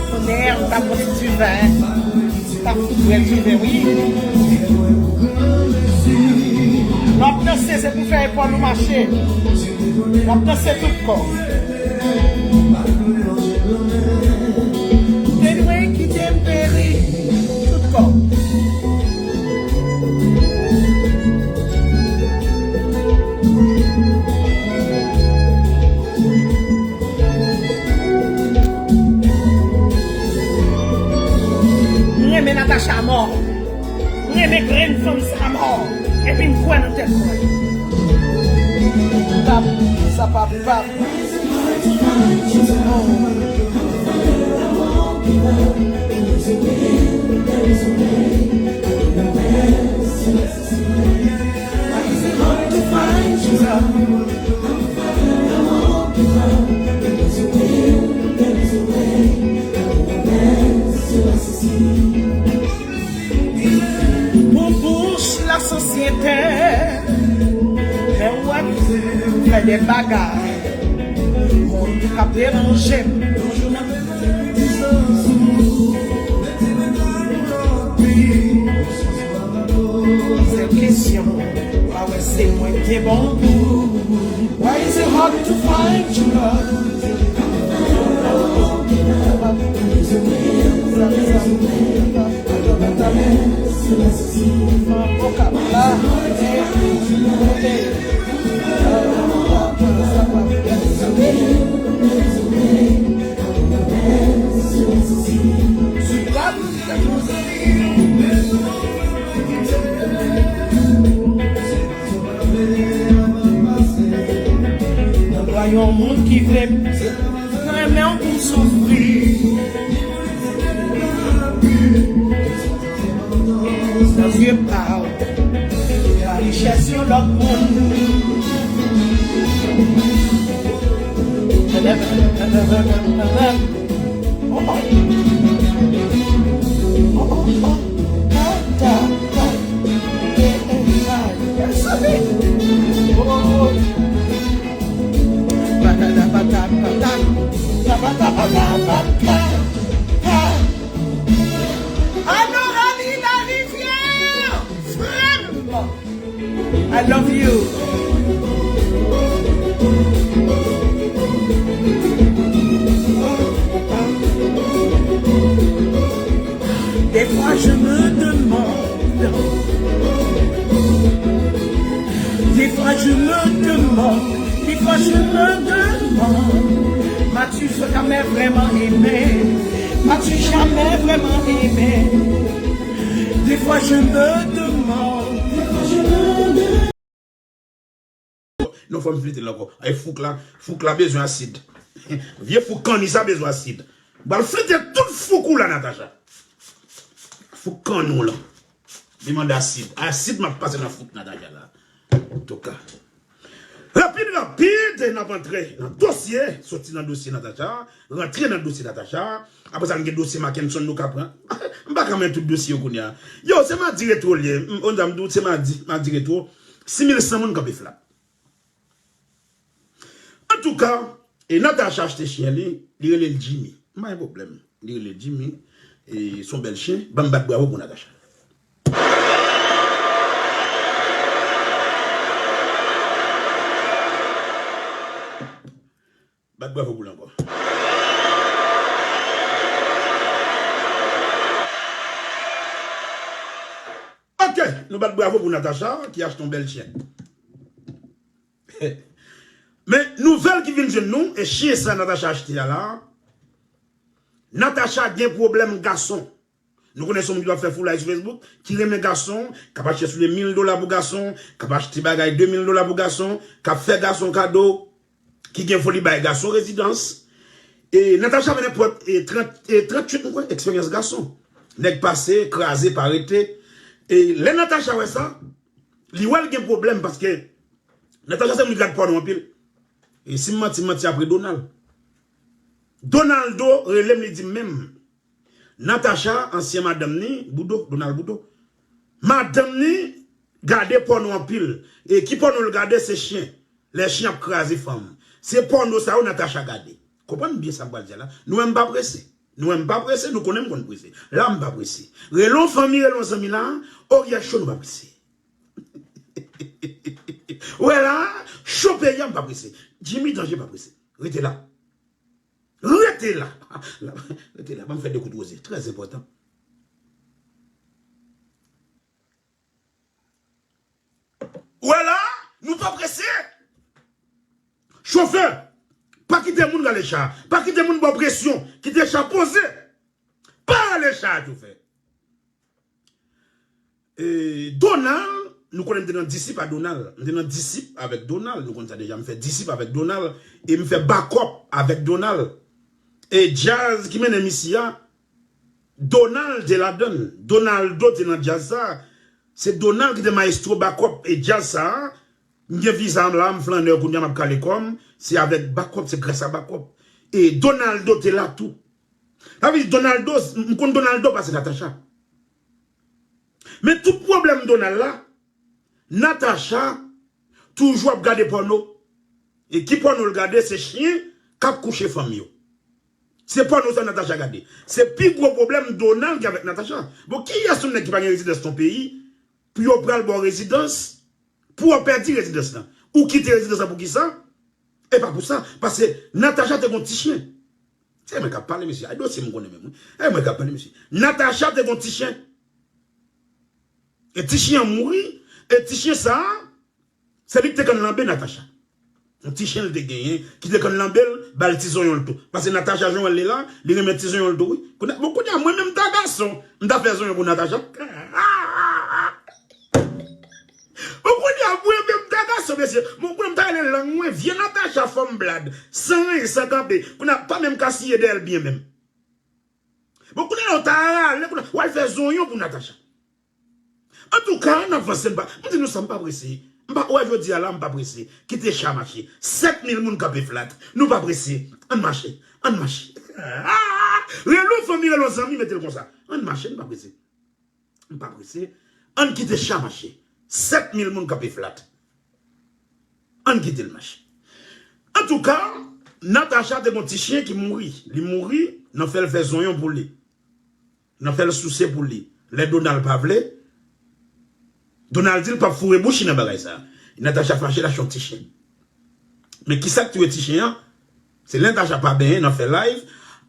Tonnè, m t ap bwè diven. M t ap fout bwè diven, wi. Lè w ap danse, se pou fè epòl ou mache. W ap danse tout kò. Te dwe kite m peri tout kò. M renmen Natacha amò. M renmen grenn fanm sa amò. Epi m kwè nan tèt mwen. Tap, sa pa pap. Pou bouch la san Gen bagay k ap deranje m. Sèl kesyon, pa wè se mwen ki te bon pou ou. Why is it hard to find true love? Nan bra yon moun ki vle m, ki renmen w pou m soufri. Nan zye pa w, se pa richès yon lòt moun. Oh, oh. Oh, oh, oh. Ta, ta, ta. Eh, eh, ay. Yes, I mean. Oh, oh, oh. Patata, patata, patata. Patata, patata, patata. Anoralie Larivière, frè m. I love you. Des fois je me demande, des fois je me demande, des fois je me demande, m'as-tu jamais vraiment aimé? M'as-tu jamais vraiment aimé? Des fois je me demande, des fois je me demande. Non, fò m flite l ankò. Ay, fouk la, fouk la bezwen asid. Vye fouk kanni sa bezwen asid. M pral flite tout fouk ou la, Natacha. Fouk kanni w lan. Li mande asid. Asid m ap pase nan fouk Natacha la. Antouka. Rapid, rapid, n ap antre nan dosye. Soti nan dosye Natacha. Rantre nan dosye Natacha. Apre sa, n gen dosye Mackenson nou ka pran. M pa ka menm tout dosye yo kounye a. Yo, se madi retwo l ye. M, on dam di w, se madi, madi retwo. Sis mil san moun kanpe flat. Antouka, e Natacha achte chyen li, li rele l Jimmy. M pa gen pwoblèm. Li rele l Jimmy, e s on bèl chen. Ban m bat bravo pou Natacha. Bat bravo pou l ankò. Ok, nou bat bravo pou Natacha ki achte yon bèl chen. Men nouvèl ki vin jwenn nou, e chen sa Natacha achte a la, Natacha gen pwoblèm gason. Nou konnen se yon moun ki pa fè foulay sou Facebook, ki renmen gason, k ap achte soulye mil dola pou gason, k ap achte bagay de mil dola pou gason, k ap fè gason kado, ki gen foli bay gason rezidans. E Natacha vin nenpòt, e trant, e tranntuit, mwen kwè, eksperyans gason. Nèg pase, kraze, pa rete. E lè Natacha wè sa, li wè l gen pwoblèm paske Natacha se moun ki gad pòno anpil. E si m manti, m manti apre Donald. Donaldo rele m, li di m menm. Natacha, ansyen madanm ni, Boudo, Donald Boudo. Madanm ni gade pòno anpil. E ki pòno l gade, se chen. Lè chen ap kraze fanm. Se pòno sa yo Natacha gade. Konprann byen sa m pral di a la. Nou menm pa prese. Nou menm pa prese, nou konnen m konn prese. La m pa prese. Rele yon fanmi, rele yon zanmi la, oryè cho nou pa prese. Wè la, cho peyi a m pa prese. Jimmy Danje pa prese. Rete la. Rete la. Rete la, ban m fè de kout woze. Trè enpòtan. Wè la, nou pa prese. Chofè, pa kite moun rale cha. Pa kite moun ba w presyon. Kite cha poze. Pa rale cha, chofè. E, Donald, nou konnen m te nan disip a Donald. M te nan disip avèk Donald. Nou konn sa deja. M fè disip avèk Donald. E m fè bakòp avèk Donald. E djaz ki mennen m isi a, Donald te ladan l. Donaldo te nan djaz sa. Se Donald ki te mayestwo bakòp e djaz sa. M gen viza m la, m flannè kounye a, m ap kale kò m. Se avèk bakòp, se gras a bakòp. E Donaldo te la tou. Sa vle di Donaldo, m konn Donaldo pase Natacha. Men tout pwoblèm Donald la, Natacha toujou ap gade pòno. E ki pòno l gade, se chen k ap kouche fanm yo. Se pòno sa Natacha gade. Se pi gwo pwoblèm Donald gen avèk Natacha. Bon, kiyès yon nèg ki pa gen rezidans nan peyi pou yo pral ba w rezidans, pou w pèdi rezidans lan? Ou kite rezidans lan pou kisa? E pa pou sa. Paske Natacha te gon ti chen. Se mwen k ap pale, mesye. Ay, dosye m konnen menm, wi. E mwen k ap pale, mesye. Natacha te gon ti chen. E ti chen an mouri. E ti chen sa a, se li ki te konn lanbe Natacha. Yon ti chen li te genyen, ki te konn lanbe l, ba l ti zonyon l tou. Paske Natacha, jan w wè l la, li renmen ti zonyon l tou, wi. Kounye, bon, kounye a, mwen menm m ta gason, m ta fè zonyon pou Natacha. Bon, kounye a, mwen menm m ta gason, mesye. Bon, kounye a, m ta rele lang mwen, vye Natacha, fanm blad, san renyen, san kanpe. Kounye a, pa menm ka siye dèyè l byen menm. Bon, kounye a, w ta rale, kounye a, w al fè zonyon pou Natacha. Antouka, n ap vanse, m pa, m di nou sa, m pa prese. M pa, wè, jodi a la, m pa prese. Kite cha mache. Sèt mil moun kanpe flat. Nou pa prese. Ann mache. Ann mache. Rele yon fanmi, rele yon zanmi, mete l konsa. Ann mache, m pa prese. M pa prese. Ann kite cha mache. Sèt mil moun kanpe flat. Ann kite l mache. Antouka, Natacha te gon ti chen ki mouri. Li mouri, nan fè l fè zonyon pou li. Nan fè l souse pou li. Lè Donald pa vle, Donald di l p ap foure bouch li nan bagay sa. Natacha fache, l achte yon ti chen. Men kisa k touye ti chen an? Se lè Natacha pa benyen, nan fè live,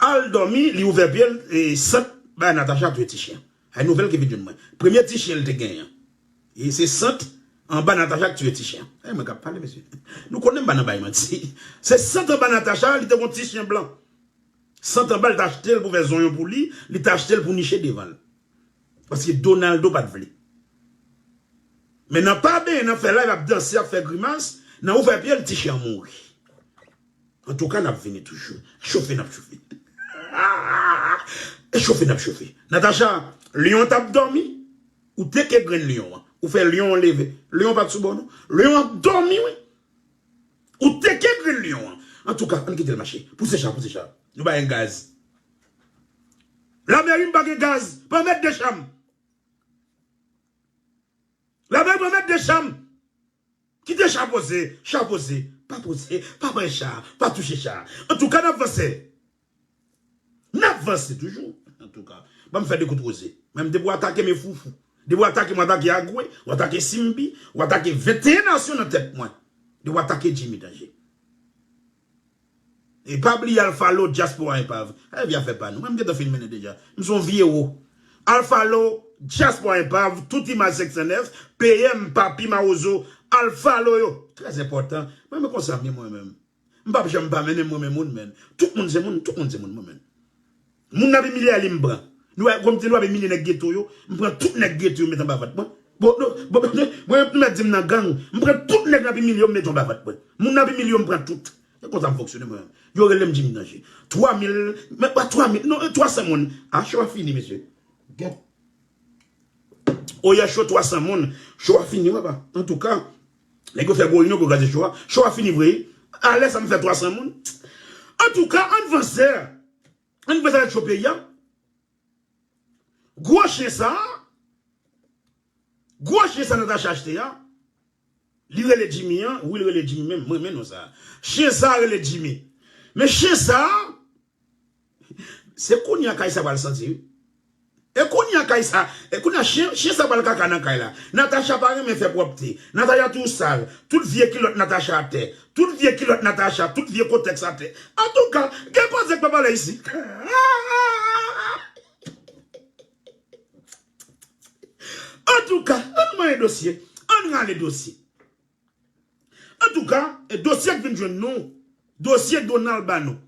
al dòmi, li ouvè pye l, e sant bay Natacha touye ti chen. Ay nouvèl ki vin jwenn mwen. Premye ti chen l te genyen an. E se sant anba Natacha k touye ti chen an. E mwen k ap pale, mesye. Nou konnen m pa nan bay manti. Se sant anba Natacha, li te gon ti chen blan. Sant anba l t achte l pou fè zonyon pou li, li t achte l pou niche devan l. Paske Donaldo pa t vle. Men nan pa benyen, nan fè live, ap danse, ap fè grimas, nan ouvè pye l, ti chen an mouri. Antouka, n ap vini toujou. Chofe, n ap chofe. E chofe, n ap chofe. Natacha, lyon t ap dòmi. Ou teke grenn lyon an. Ou fè lyon an leve. Lyon an pa t sou bò, non. Lyon an ap dòmi, wi. Ou teke grenn lyon an. Antouka, ann kite l mache. Pouse cha, pouse cha. Nou ba l gaz. Lameri, m pa gen gaz. Pran mèt de cha m. Lameri, pran mèt de cha m. Kite cha poze, cha poze, pa poze, pa pran cha, pa touche cha. Antouka, n ap vanse. N ap vanse toujou. Antouka, ban m fè de kout woze. Menm depi w atake m e foufou. Depi w atake m, w atake Agwe, w atake Simbi, w atake venteyen nasyon nan tèt mwen. Depi w atake Jimmy Danje. E pa bliye Alphalo, Dyaspora Enpav. Ay, vye afè pa nou. Mwen, m gentan fin mennen deja. M se yon vye wo. Alphalo, Dyaspora Enpav, tout imaj senk san nèf, P M, Papi, Mawozo, Alphalo yo. Trè enpòtan. Mwen, mwen konsa, m ye mwen menm. M p ap janm pa mennen mwen menm moun, menn. Tout moun se moun, tout moun se moun, mwen menm. Moun n ap imilye a, li m pran. Nou wè, kòm te nou ap imilye nèg geto yo, m pran tout nèg geto yo, m met anba vant mwen. Bon, non, bon, bon, mwen, nou mèt di m nan gang. M pran tout nèg n ap imilye yo, m met yo anba vant mwen. Moun n ap imilye yo, m pran tout. E konsa m fonksyone mwen menm. Yo rele m Jimmy Danje. Twa mil, men pa twa mil, non, twa san moun. A, show a fini, mesye. Gèt. Oyè show twa san moun. Show a fini, papa. Antouka, nèg yo fè gwo reyinyon pou kraze show a. Show a fini vre. Alè sa m fè twa san moun. Antouka, ann vanse. Ann vanse avèk show peyi a. Gwo chen sa a, gwo chen sa Natacha achte a, li rele Jimmy an, wi, li rele Jimmy menm, mwen renmen non sa. Chen sa a rele Jimmy. Men chen sa a, se kounye a kay sa pral santi, wi. E kounye a kay sa, e kounye a chen, chen sa pral kaka nan kay la. Natacha pa renmen fè pwòpte. Natacha tou sal. Tout vye kilòt Natacha atè. Tout vye kilòt Natacha, tout vye kotèks atè. Antouka, gen koze k pa pale isi. Antouka, ann manyen dosye. Ann rale dosye. Antouka, e dosye k vin jwenn nou, dosye Donald ba nou.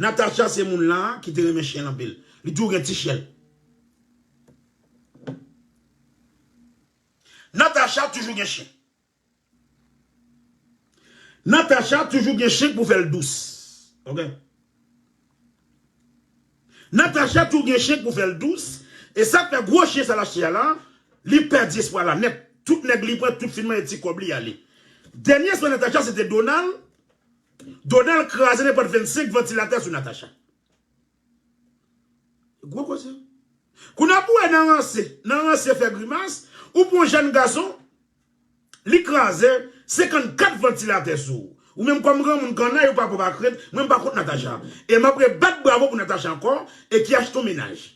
Natacha se moun la ki te renmen chen l anpil. Li toujou gen ti chen l. Natacha toujou gen chen. Natacha toujou gen chen pou fè l dous. Oke? Natacha toujou gen chen pou fè l dous. E sa k fè gwo chen sa l achte a la, li pèdi espwa la nèt. Tout nèg li pran, tout fin manyen ti kòb li ale. Dènye espwa Natacha se te Donald. Donald kraze nenpòt vennsenk vantilatè sou Natacha. Gwo koze. Kounye a pou wè nan ranse, nan ranse fè grimas, ou pran yon jèn gason, li kraze senkannkat vantilatè sou ou. Ou menm kòm granmoun kannay ou pa pwòp ak rent, mwen m pa kont Natacha. E m ap rebat bravo pou Natacha ankò, e ki achte yon mennaj.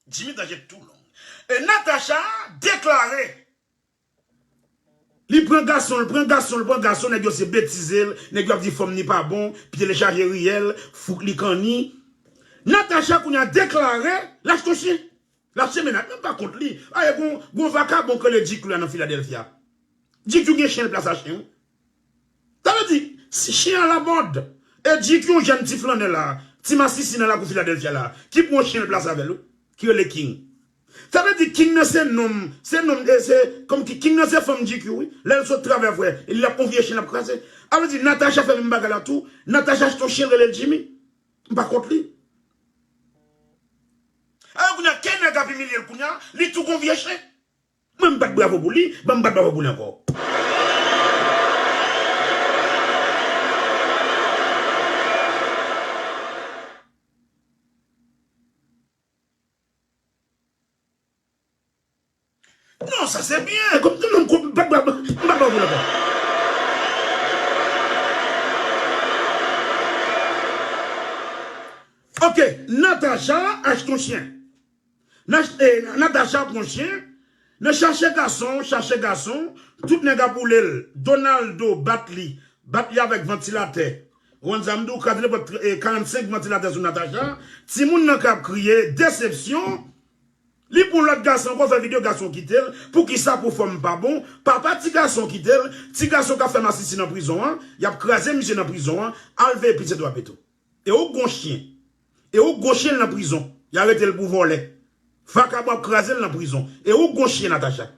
Jimmy Danje tou long. E Natacha deklare. Li pran gason, li pran gason, li pran gason, nèg yo se betize l, nèg yo ap di fanm ni pa bon, pye li chaje riyèl, fouk li kanni. Natacha kounye a deklare, l achte yon chen. L achte mennaj, mwen m pa kont li. Aye, gon, gon vakabon k rele G Q la nan Filadèlfya. G Q gen chen l plas a chen, wi. Sa vle di, si chen alamòd, e G Q yon jèn ti flannè la, ti masisi nan lakou Filadèlfya la, ki pran yon chen l plas avè l, wi, ki rele King. Sa vle di King nan se nonm, se nonm, e se, kòm ki King nan se fanm G Q, wi. Lè l sot travay vre, e li l ap konfye chen l ap kraze. Sa vle di Natacha fè menm bagay la tou, Natacha achte yon chen l rele l Jimmy. M pa kont li. Alò kounye a, ke nèg ap imilye l kounye a, li tou gon vye chen. Mwen m bat bravo pou li, ban m bat bravo pou li ankò. Non, sa se byen. Kòm tou moun kont bat bravo, m bat bravo pou li ankò. Ok, Natacha achte yon chen. Nan, eh, Natacha pran chen. Nan chache gason, chache gason, tout nèg ap boule l. Donaldo bat li, bat li avèk vantilatè. Juan Zamdou kraze nenpòt, eh, karannsenk vantilatè sou Natacha. Timoun nan k ap kriye, desepsyon. Li pran lòt gason ankò, fè videyo, gason kite l. Poukisa? Pou fanm pa bon. Papa ti gason kite l. Ti gason k ap fè masisi nan prizon an. Y ap kraze misye nan prizon an. Al veye pitit w ap eto. E ou gon chen. E ou gon chen nan prizon. Y arete l pou vòlè. Vakabon ap kraze l nan prizon. E ou gon chen, Natacha.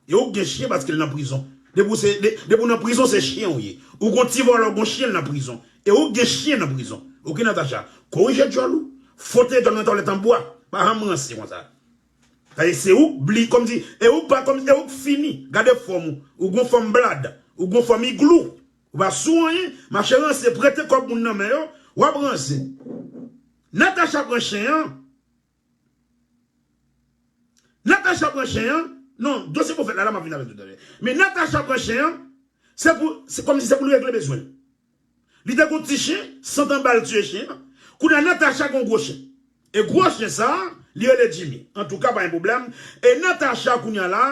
E ou gen chen paske l nan prizon. Depi w se, de, depi w nan prizon, se chen ou ye. Ou gon ti vòlè, ou gon chen nan prizon. E ou gen chen nan prizon. Oke, Natacha. Korije djòl ou. Fote djòl nan twalèt an bwa. Pa janm ranse konsa. Sa e se ou k bli, kòmsi, e ou k pa, kòmsi, e ou k fini. Gade fòm ou. Ou gon fòm blad. Ou gon fòm iglou. Ou pa sou anyen. Mache ranse, prete kòb moun nan men yo. W ap ranse. Natacha pran chen an. Natacha pran chen an. Non, dosye pwofèt la, la m ap vin avè l toutalè. Men Natacha pran chen an, se pou, se kòmsi se pou l regle bezwen l. Li te gon ti chen, sant anba l tiye chen an. Kounye a Natacha gon gwo chen. E gwo chen sa, li rele Jimmy. Antouka, pa gen pwoblèm. E Natacha kounye a la,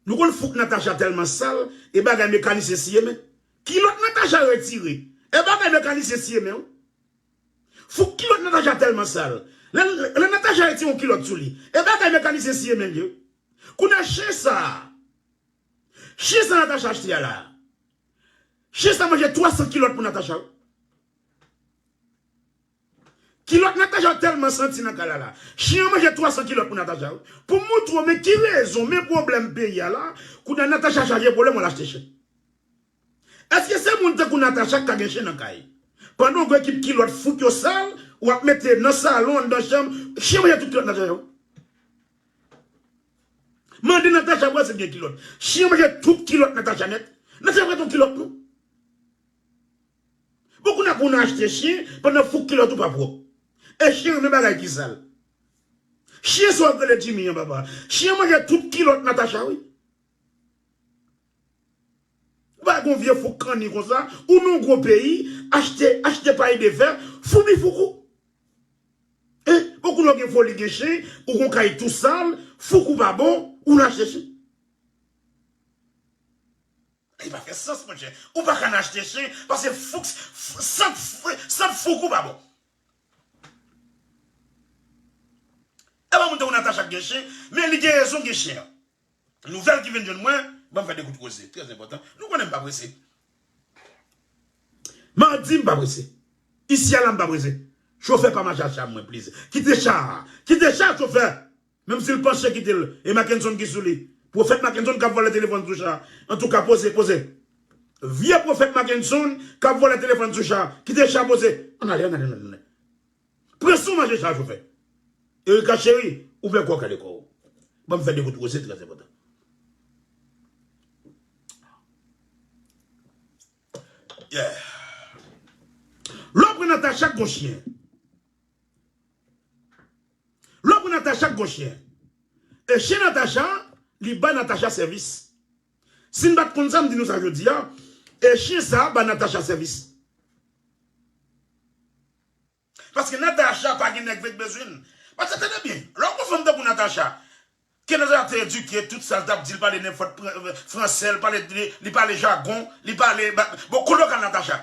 nou konn fouk Natacha tèlman sal, e bagay mekanisyen siye men. Kilòt Natacha retire. E bagay mekanisyen siye men, wi. Fouk kilòt Natacha tèlman sal. Lè, lè Natacha retire yon kilòt sou li, e bagay mekanisyen siye men li, wi. Kounye a chen sa a. Chen sa Natacha achte a la. Chen sa manje twa san kilòt pou Natacha, wi. Kilòt Natacha tèlman santi nan kay la la. Chen an manje twa san kilòt pou Natacha, wi. Pou m montre w, men ki rezon, men pwoblèm peyi a la, kounye a Natacha chaje pwoblèm, w al achte chen. Èske se moun tankou Natacha k ka gen chen nan kay? Pandan w gwo ekip kilòt fout yo sal, w ap mete nan salon, anndan chanm, chen manje tout kilòt Natacha yo. Mande Natacha pou wè si l gen kilòt. Chen manje tout kilòt Natacha nèt. Natacha pa t yon kilòt non. Bon, kounye a pou nou achte chen, pandan fouk kilòt ou pa pwòp. E chen renmen bagay ki sal. Chen sa w ap rele Jimmy an, papa. Chen manje tout kilòt Natacha, wi. Ou pa gon vye fouk kanni konsa, ou nan gwo peyi, achte, achte pay de fè, foubi fouk ou. E, bon, kounye a w gen foli, gen chen, ou gon kay tou sal, fouk ou pa bon, ou nan achte chen. Li pa fè sans, monchè. Ou pa ka nan achte chen, paske fouk, f-, sant, f-, sant fouk ou pa bon. E pa moun tankou Natacha k gen chen, men li gen rezon gen chen an. Nouvèl ki vin jwenn mwen, ban m fè de kout koze. Trè enpòtan. Nou konnen m pa prese. Madi m pa prese. Isi a la m pa prese. Chofè pa mache a cha mwen, please. Kite cha a. Kite cha a, chofè. Menm si l panche, kite l. E Mackenson ki sou li. Pwofèt Mackenson k ap vòlè telefòn sou cha. Antouka, poze, poze. Vye pwofèt Mackenson k ap vòlè telefòn sou cha. Kite cha poze. Ann ale, ann ale, ann ale, ann ale. Pran sou manje cha, chofè. Erika cheri, ouvè kò w, kale kò w. Ban m fè de kout koze, trè enpòtan. Yeah. Lè w pran Natacha k gon chen. Lè w pran Natacha k gon chen. E chen Natacha, Li bay Natacha sèvis. Si n pa t konn sa, m di nou sa jodi a. E chen sa a bay Natacha sèvis. Paske Natacha pa gen nèg vle k bezwen l. Paske tande byen, lè w gon fanm tankou Natacha, ke Natacha te edike, tout sa l t ap di, l pale nenpòt pran- franse, l pale, li, li pale jagon, li pale ba- bon, kote w ka Natacha?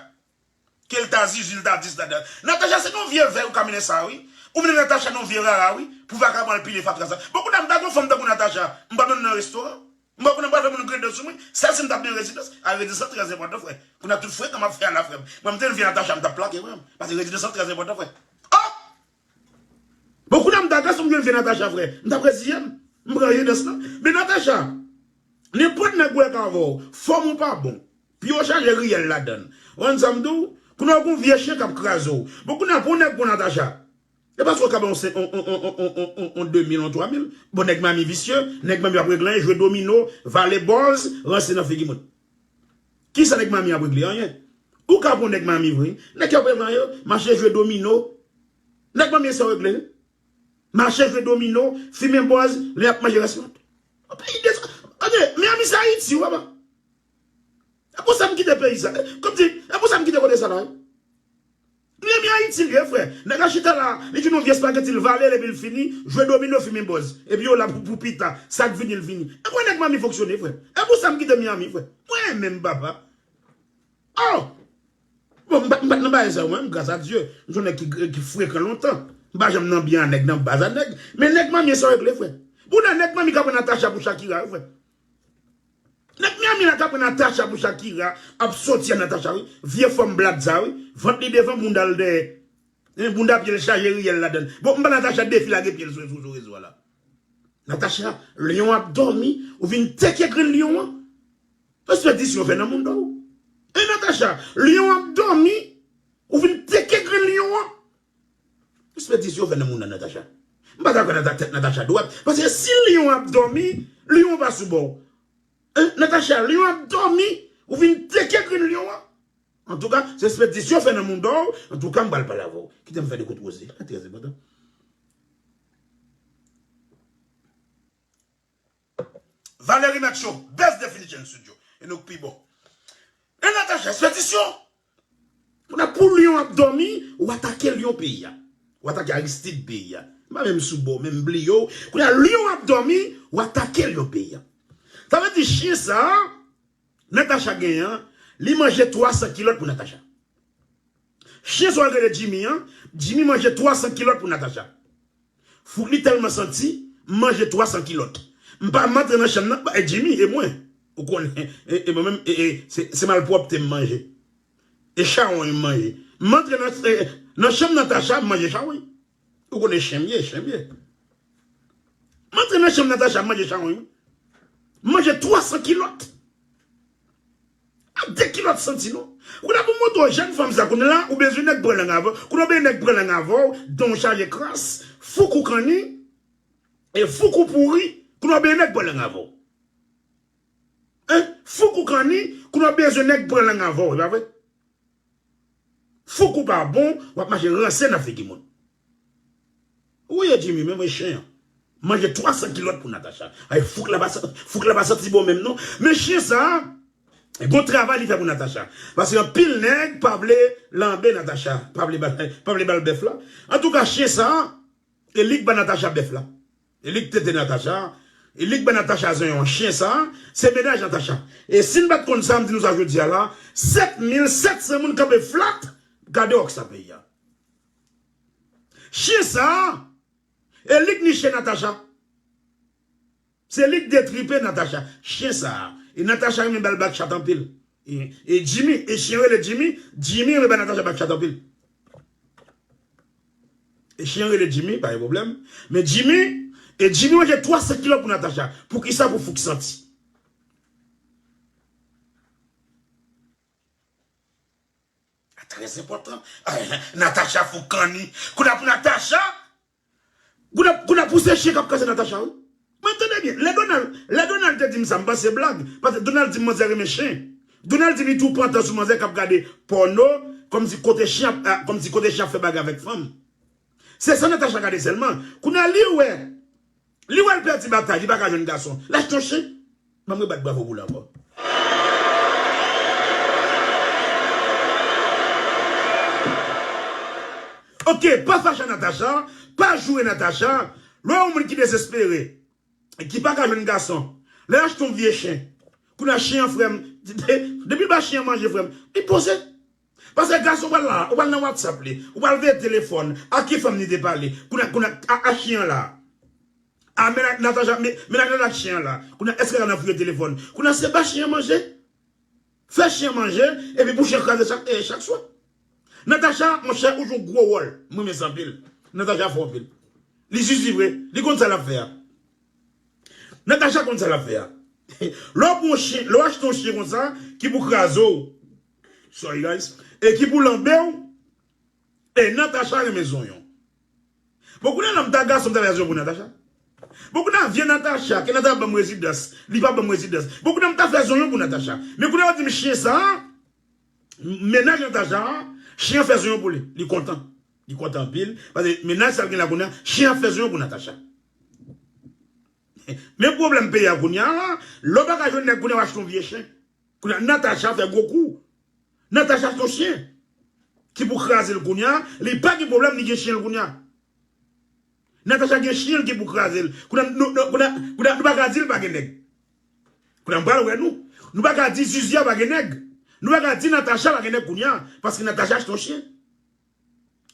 Ke l ta zizi, l ta dis ladan. Natacha se nan vye vèy ou ka mennen sa, wi. Ou mennen Natacha nan vye rara, wi. Pou vagabon al pile fatra sa. Bon, kounye a m ta gon fanm tankou Natacha, m pa menm nan restoran. M pa konnen m pral fè moun grede sou mwen. Sèl si m t ap gen rezidans. A, rezidans lan trè enpòtan, frè. Kounye a tout frekan m ap fè a la, frè m. Mwen, m te vye Natacha, m t ap plake, frè m. Paske rezidans lan trè enpòtan, frè. Oh! Bon, kounye a m ta gras, m jwenn vye Natacha, frè. M t ap reziye m. M pran rezidans lan. Men Natacha, nenpòt nèg ou wè k avè w, fòm ou pa bon. Pye w chaje riyèl ladan l. Ou konn sa m di w? Kounye a w gon vye chen k ap kraze w. Bon, kounye a pou yon nèg pou Natacha. E paske w ka bay yon sen- yon, yon, yon de mil, yon twa mil. Bon, nèg manmi visye, nèg manmi ap regle anyen, jwe domino, vale bòz, ranse nan figi moun. Kisa nèg manmi ap regle? Anyen. Ou ka pran nèg manmi vre. Nèg yo ap regle anyen, mache jwe domino. Nèg manmi sa yo regle. Mache jwe domino, fimen bòz, lè y ap manje rès lòt. Yon peyi de sa. Tande, Miami se Ayiti, wi, papa. E pou sa m kite peyi sa. Kòm di, e pou sa m kite kote sa la, wi. Miami Ayiti l ye, frè. Nèg la chita la, li jwenn yon vye espageti, l vale l epi l fini, jwe domino, fimen bòz. Epi yo la pou, pou pita, sa k vini, l vini. E pou nèg manmi fonksyone, frè. E pou sa m kite Miami, frè. Mwen menm, papa. Oh! Bon, m pa, m pa t nan bagay sa yo, mwen, gras a Dye. M se yon nèg ki, ki frekan lontan. M pa janm nan byen a nèg, nan baz a nèg. Men nèg manmi sa yo regle, frè. Pou nan nèg manmi ka pran Natacha pou Shakira, wi, frè. Nèg Miami la ka pran Natacha pou Shakira, ap soti a Natacha, wi. Vye fòm blad sa, wi. Vant li devan, bounda l dèyè. Hein, bounda pye l chaje riyèl ladan l. Bon, m ba Natacha defi lage pye l sou, sou, sou rezo a la. Natacha, lyon ap dòmi, ou vin teke grenn lyon an. Espedisyon fè nan moun do w. E Natacha, lyon ap dòmi, ou vin teke grenn lyon an. Espedisyon fè nan moun nan, Natacha. M pa ta kwè nan tèt Natacha dwat. Paske si lyon ap dòmi, lyon pa sou bò w. Hein, Natacha, lyon ap dòmi, ou vin teke grenn lyon an. Antouka, se espedisyon fè nan moun do w. Antouka, m pral pale avè w. Kite m fè de kout woze. Trè enpòtan. Valerie Matcho, Best Definition Studio. E nou k pi bon. E Natacha, espedisyon. Kounye a pou lyon ap dòmi, ou atake lyon peyi a. Ou atake Aristide peyi a. M pa menm sou bò, menm bliye w. Kounye a lyon ap dòmi, ou atake lyon peyi a. Sa vle di chen sa a, Natacha genyen an, li manje twa san kilòt pou Natacha. Chen sa w rele Jimmy an, Jimmy manje twa san kilòt pou Natacha. Fouk li tèlman santi, m manje twa san kilòt. M pa m antre nan chanm nan, e Jimmy, e mwen. Ou konnen, e, e mwen menm, e, e, se, se malpwòpte m manje. E chawony m manje. M antre nan, e, nan chanm Natacha, m manje chawony. Ou konnen chen m ye, chen m ye. M antre nan chanm Natacha, m manje chawony. M manje twa san kilòt. A de kilòt santi non. Kounye a pou montre w jèn fanm sa, kounye a la, ou bezwen nèg pran lang avè w. Kounye a w bezwen nèg pran lang avè w, dan w chaje kras, fouk ou kanni, e fouk ou pouri, kounye a w bezwen nèg pran lang avè w. Hein? Fouk ou kanni, kounye a w bezwen nèg pran lang avè w, e pa vre? Fouk ou pa bon, w ap mache ranse nan figi moun. Ou wè Jimmy, men mwen chen an. Manje twa san kilòt pou Natacha. Ay, fouk la pa sa- fouk la pa santi bon menm non. Men chen sa a, gon travay li fè pou Natacha. Paske anpil nèg pa vle lanbe Natacha, pa vle ba l, pa vle ba l bèf la. Antouka, chen sa a, e li k ba Natacha bèf la. E li k tete Natacha. E li k ba Natacha zanyon an. Chen sa a, se mennaj Natacha. E si n pa t konn sa, m di nou sa jodi a la, sèt mil sèt san moun kanpe flat, gade wòk sa peyi a. Chen sa a, e li k niche Natacha. Se li k detripe Natacha. Chen sa a. E Natacha renmen ba l bak chat anpil. E, e Jimmy, e chen rele Jimmy, Jimmy renmen ba Natacha bak chat anpil. E chen rele Jimmy, pa gen pwoblèm. Men Jimmy, e Jimmy manje twa san kilòt pou Natacha. Poukisa pou fouk santi? Trè enpòtan. Natacha fouk kanni. Kounye a pou Natacha, Kounye a, kounye a pou se chen k ap kraze Natacha, wi. Mwen tande byen. Lè Donald, lè Donald te di m sa, m panse blag. Paske Donald di m manzè renmen chen. Donald di m li tou pantan sou manzè k ap gade pòno, kòmsi kote chen ap, a, kòmsi kote chen ap fè bagay avèk fanm. Se sa Natacha gade sèlman. Kounye a li wè, Li wè l pèdi batay, li pa ka jwenn gason. L achte yon chen. Ban m rebat bravo pou li ankò. Ok, pa fache ak Natacha, pa joure Natacha. Lè w wè yon moun ki dezespere, ki pa ka jwenn gason, lè l achte yon vye chen, kounye a chen an, frè m, depi l ba chen an manje, frè m, li poze. Paske gason pral la, ou pral nan WhatsApp li, ou pral veye telefòn, a ki fanm li te pale, kounye a, kounye a, a, a chen an la. A, men Natacha, men, men Natacha ak chen an la. Kounye a, èske l nan fouye telefòn? Kounye a, se ba chen an manje. Fè chen an manje, epi pou chen kraze chak, eh, chak swa. Natacha, monchè, ou jwe yon gwo wòl. Mwen renmen sa anpil. Natacha fò anpil. Li zizi vre. Li konn sa l ap fè a. Natacha konn sa l ap fè a. Lè w pran yon chen, lè w achte yon chen konsa, ki pou kraze w. Sorry, guys. E ki pou lanbe w. E Natacha renmen zonyon. Bon, kounye a, lè m ta gason, m ta fè zonyon pou Natacha. Bon, kounye a, vye Natacha, ke Natacha ban m rezidans, li pa ban m rezidans. Bon, kounye a, m ta fè zonyon pou Natacha. Men kounye a, w di m chen sa a, mennaj Natacha a, chen an fè zonyon pou li. Li kontan. Li kontan anpil. Paske mennaj sa l gen la kounye a, chen an fè zonyon pou Natacha. Men pwoblèm peyi a kounye a, lè w pa ka jwenn nèg kounye a, w achte yon vye chen. Kounye a, Natacha fè gwo kou. Natacha se yon chen. Ki pou kraze l kounye a, li pa gen pwoblèm, li gen chen l kounye a. Natacha gen chen l ki pou kraze l. Kounye a, nou, nou, kounye a, kounye a, nou pa ka di l pa gen nèg. Kounye a, m pral wè nou. Nou pa ka di Zuzi a pa gen nèg. Nou pa ka di Natacha pa gen nèg kounye a, paske Natacha se yon chen.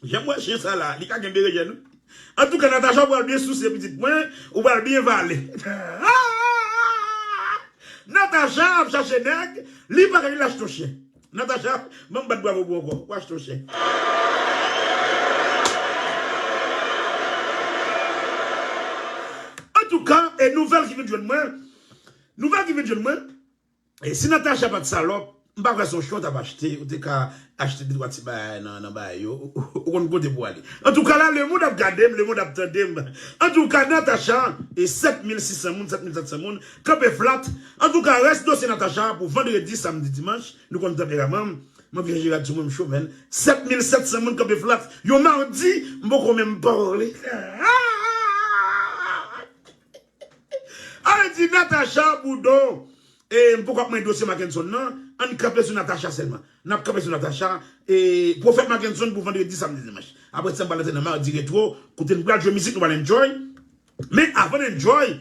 Jan m wè chen sa la, li ka gen berejèn, wi. Antouka, Natacha, ou pral byen souse pitit mwen, ou pral byen vale. Natacha ap chache nèg, li pa ka, li achte yon chen. Natacha, ban m bat bravo pou ou ankò, ou achte yon chen. Antouka, e nouvèl ki vin jwenn mwen, nouvèl ki vin jwenn mwen, E si Natacha pa t salòp, m pa kwè se yon chen w t ap achte, ou te ka achte de twa ti bagay nan, nan bagay yo, ou, ou, ou konn kote pou ale. Antouka la, lemonn ap gade m, lemonn ap tande m. Antouka, Natacha, e sèt mil sis san moun, sèt mil sèt san moun, kanpe flat. Antouka, rès dosye Natacha pou vandredi, samdi, dimanch, nou konn tanperaman m, m anvi chanje rad sou mwen, m cho, menn. Sèt mil sèt san moun kanpe flat. Yon madi, m poko menm pale. Ale di Natacha Boudon. E m poko ap mande dosye Mackenson nan. Ann kanpe sou Natacha sèlman. N ap kanpe sou Natacha. E pwofèt Mackenson pou vandredi, samdi, dimanch. Apre sa, m pral antre nan madi retwo. Kote n pral jwe mizik, nou pral enjoy. Men avan n enjoy,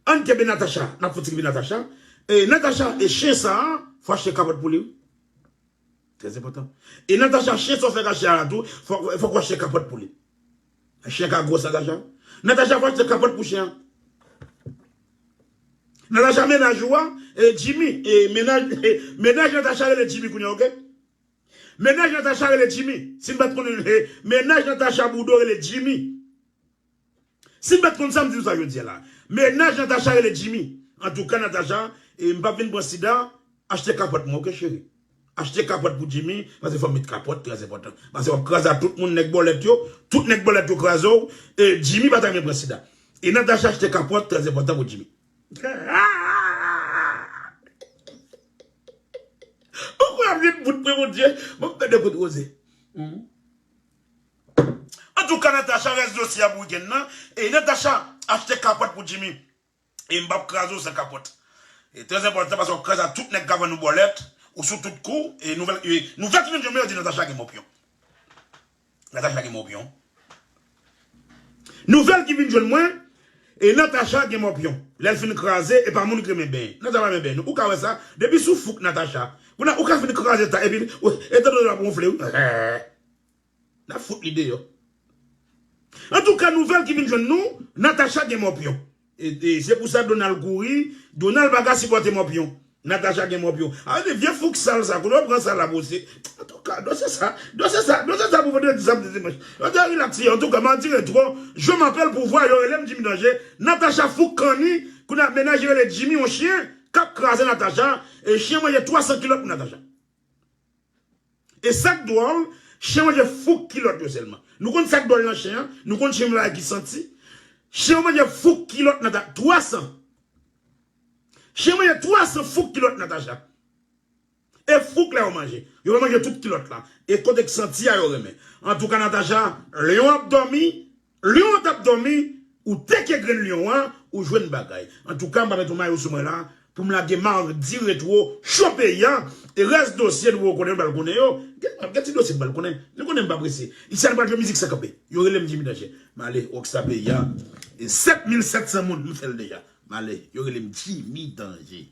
ann kenbe Natacha. N ap fouti kenbe Natacha. E Natacha, e chen sa a, fò achte kapòt pou li, wi. Trè enpòtan. E Natacha, chen sa w fè ak chen an la tou, fò, fòk w achte kapòt pou li. Chen ka gwòs, Natacha. Natacha, fò achte kapòt pou chen an. Natacha, mennaj ou a, e Jimmy, e mennaj, e mennaj Natacha rele Jimmy kounye a, oke? Mennaj Natacha rele Jimmy. Si n pa t konnen, e mennaj Natacha Boudon rele Jimmy. Si m pa t konn sa, m di nou sa jodi a la. Mennaj Natacha rele Jimmy. Antouka, Natacha, e m p ap vin pran sida, achte kapòt mwen, oke, cheri? Achte kapòt pou Jimmy, paske fò m met kapòt, trè enpòtan. Paske w ap kraze a tout moun, nèg bòlèt yo, tout nèg bòlèt yo kraze w, e Jimmy pa ta renmen pran sida. E Natacha achte kapòt, trè enpòtan pou Jimmy. Ou kwè ap vin bout mwen, Bondye? Bon, m pèdi kout woze. Antouka, Natacha, rès dosye a pou wikenn nan. E Natacha achte kapòt pou Jimmy. E m p ap kraze w san kapòt. E trè enpòtan paske w ap kraze a tout nèg k ap vann ou bòlèt. Ou sou tout kou. E nouvèl, e nouvèl ki vin jwenn mwen, yo di Natacha gen mòpyon. Natacha gen mòpyon. Nouvèl ki vin jwenn mwen, e Natacha gen mòpyon. Lè l fin kraze, e pa moun ki renmen benyen. Natacha pa renmen benyen, non. Ou ka wè sa, depi sou fouk Natacha. Kounye a, ou ka fin kraze ta, epi, ou, e tande w ap wonfle, wi. N ap fout li deyò. Antouka, nouvèl ki vin jwenn nou, Natacha gen mòpyon. E, e, se pou sa Donald kouri, Donald pa ka sipòte mòpyon. Natacha gen mòpyon. A, se vye fouk sal sa, kote w pran sa la, bosye. Antouka, dosye sa, dosye sa, dosye sa pou vandredi, samdi, dimanch. Yo te rilaks, antouka, madi retwo, je m'appelle Pouvoir, yo rele m Jimmy Danje. Natacha fouk kanni, kounye a mennaj rele Jimmy, yon chen, k ap kraze Natacha, e chen manje twa san kilòt pou Natacha. E sa k dwòl, chen manje fouk kilòt yo sèlman. Nou konn sa k dwòl nan chen an, nou konn chen bagay ki santi. Chen yo manje fouk kilòt Nata-, twa san. Chen manje twa san fouk kilòt Natacha. E fouk la yo manje. Yo pa manje tout kilòt la. E kote k santi a yo renmen. Antouka, Natacha, lyon ap dòmi, lyon an t ap dòmi, Ou teke grenn lyon an, ou jwenn bagay. Antouka, m pa met yon mayo sou mwen la, pou m lage mardi retwo cho peyi a, e rès dosye nou poko konnen, m pral konnen yo. Gen, gen ti dosye m pral konnen. Nou konnen m pa prese. Isi a nou pral jwe mizik san kanpe. Yo rele m Jimmy Danje. M ale, Rockstar peyi a. E sèt mil sèt san moun, m fè l deja. M ale, yo rele m Jimmy Danje.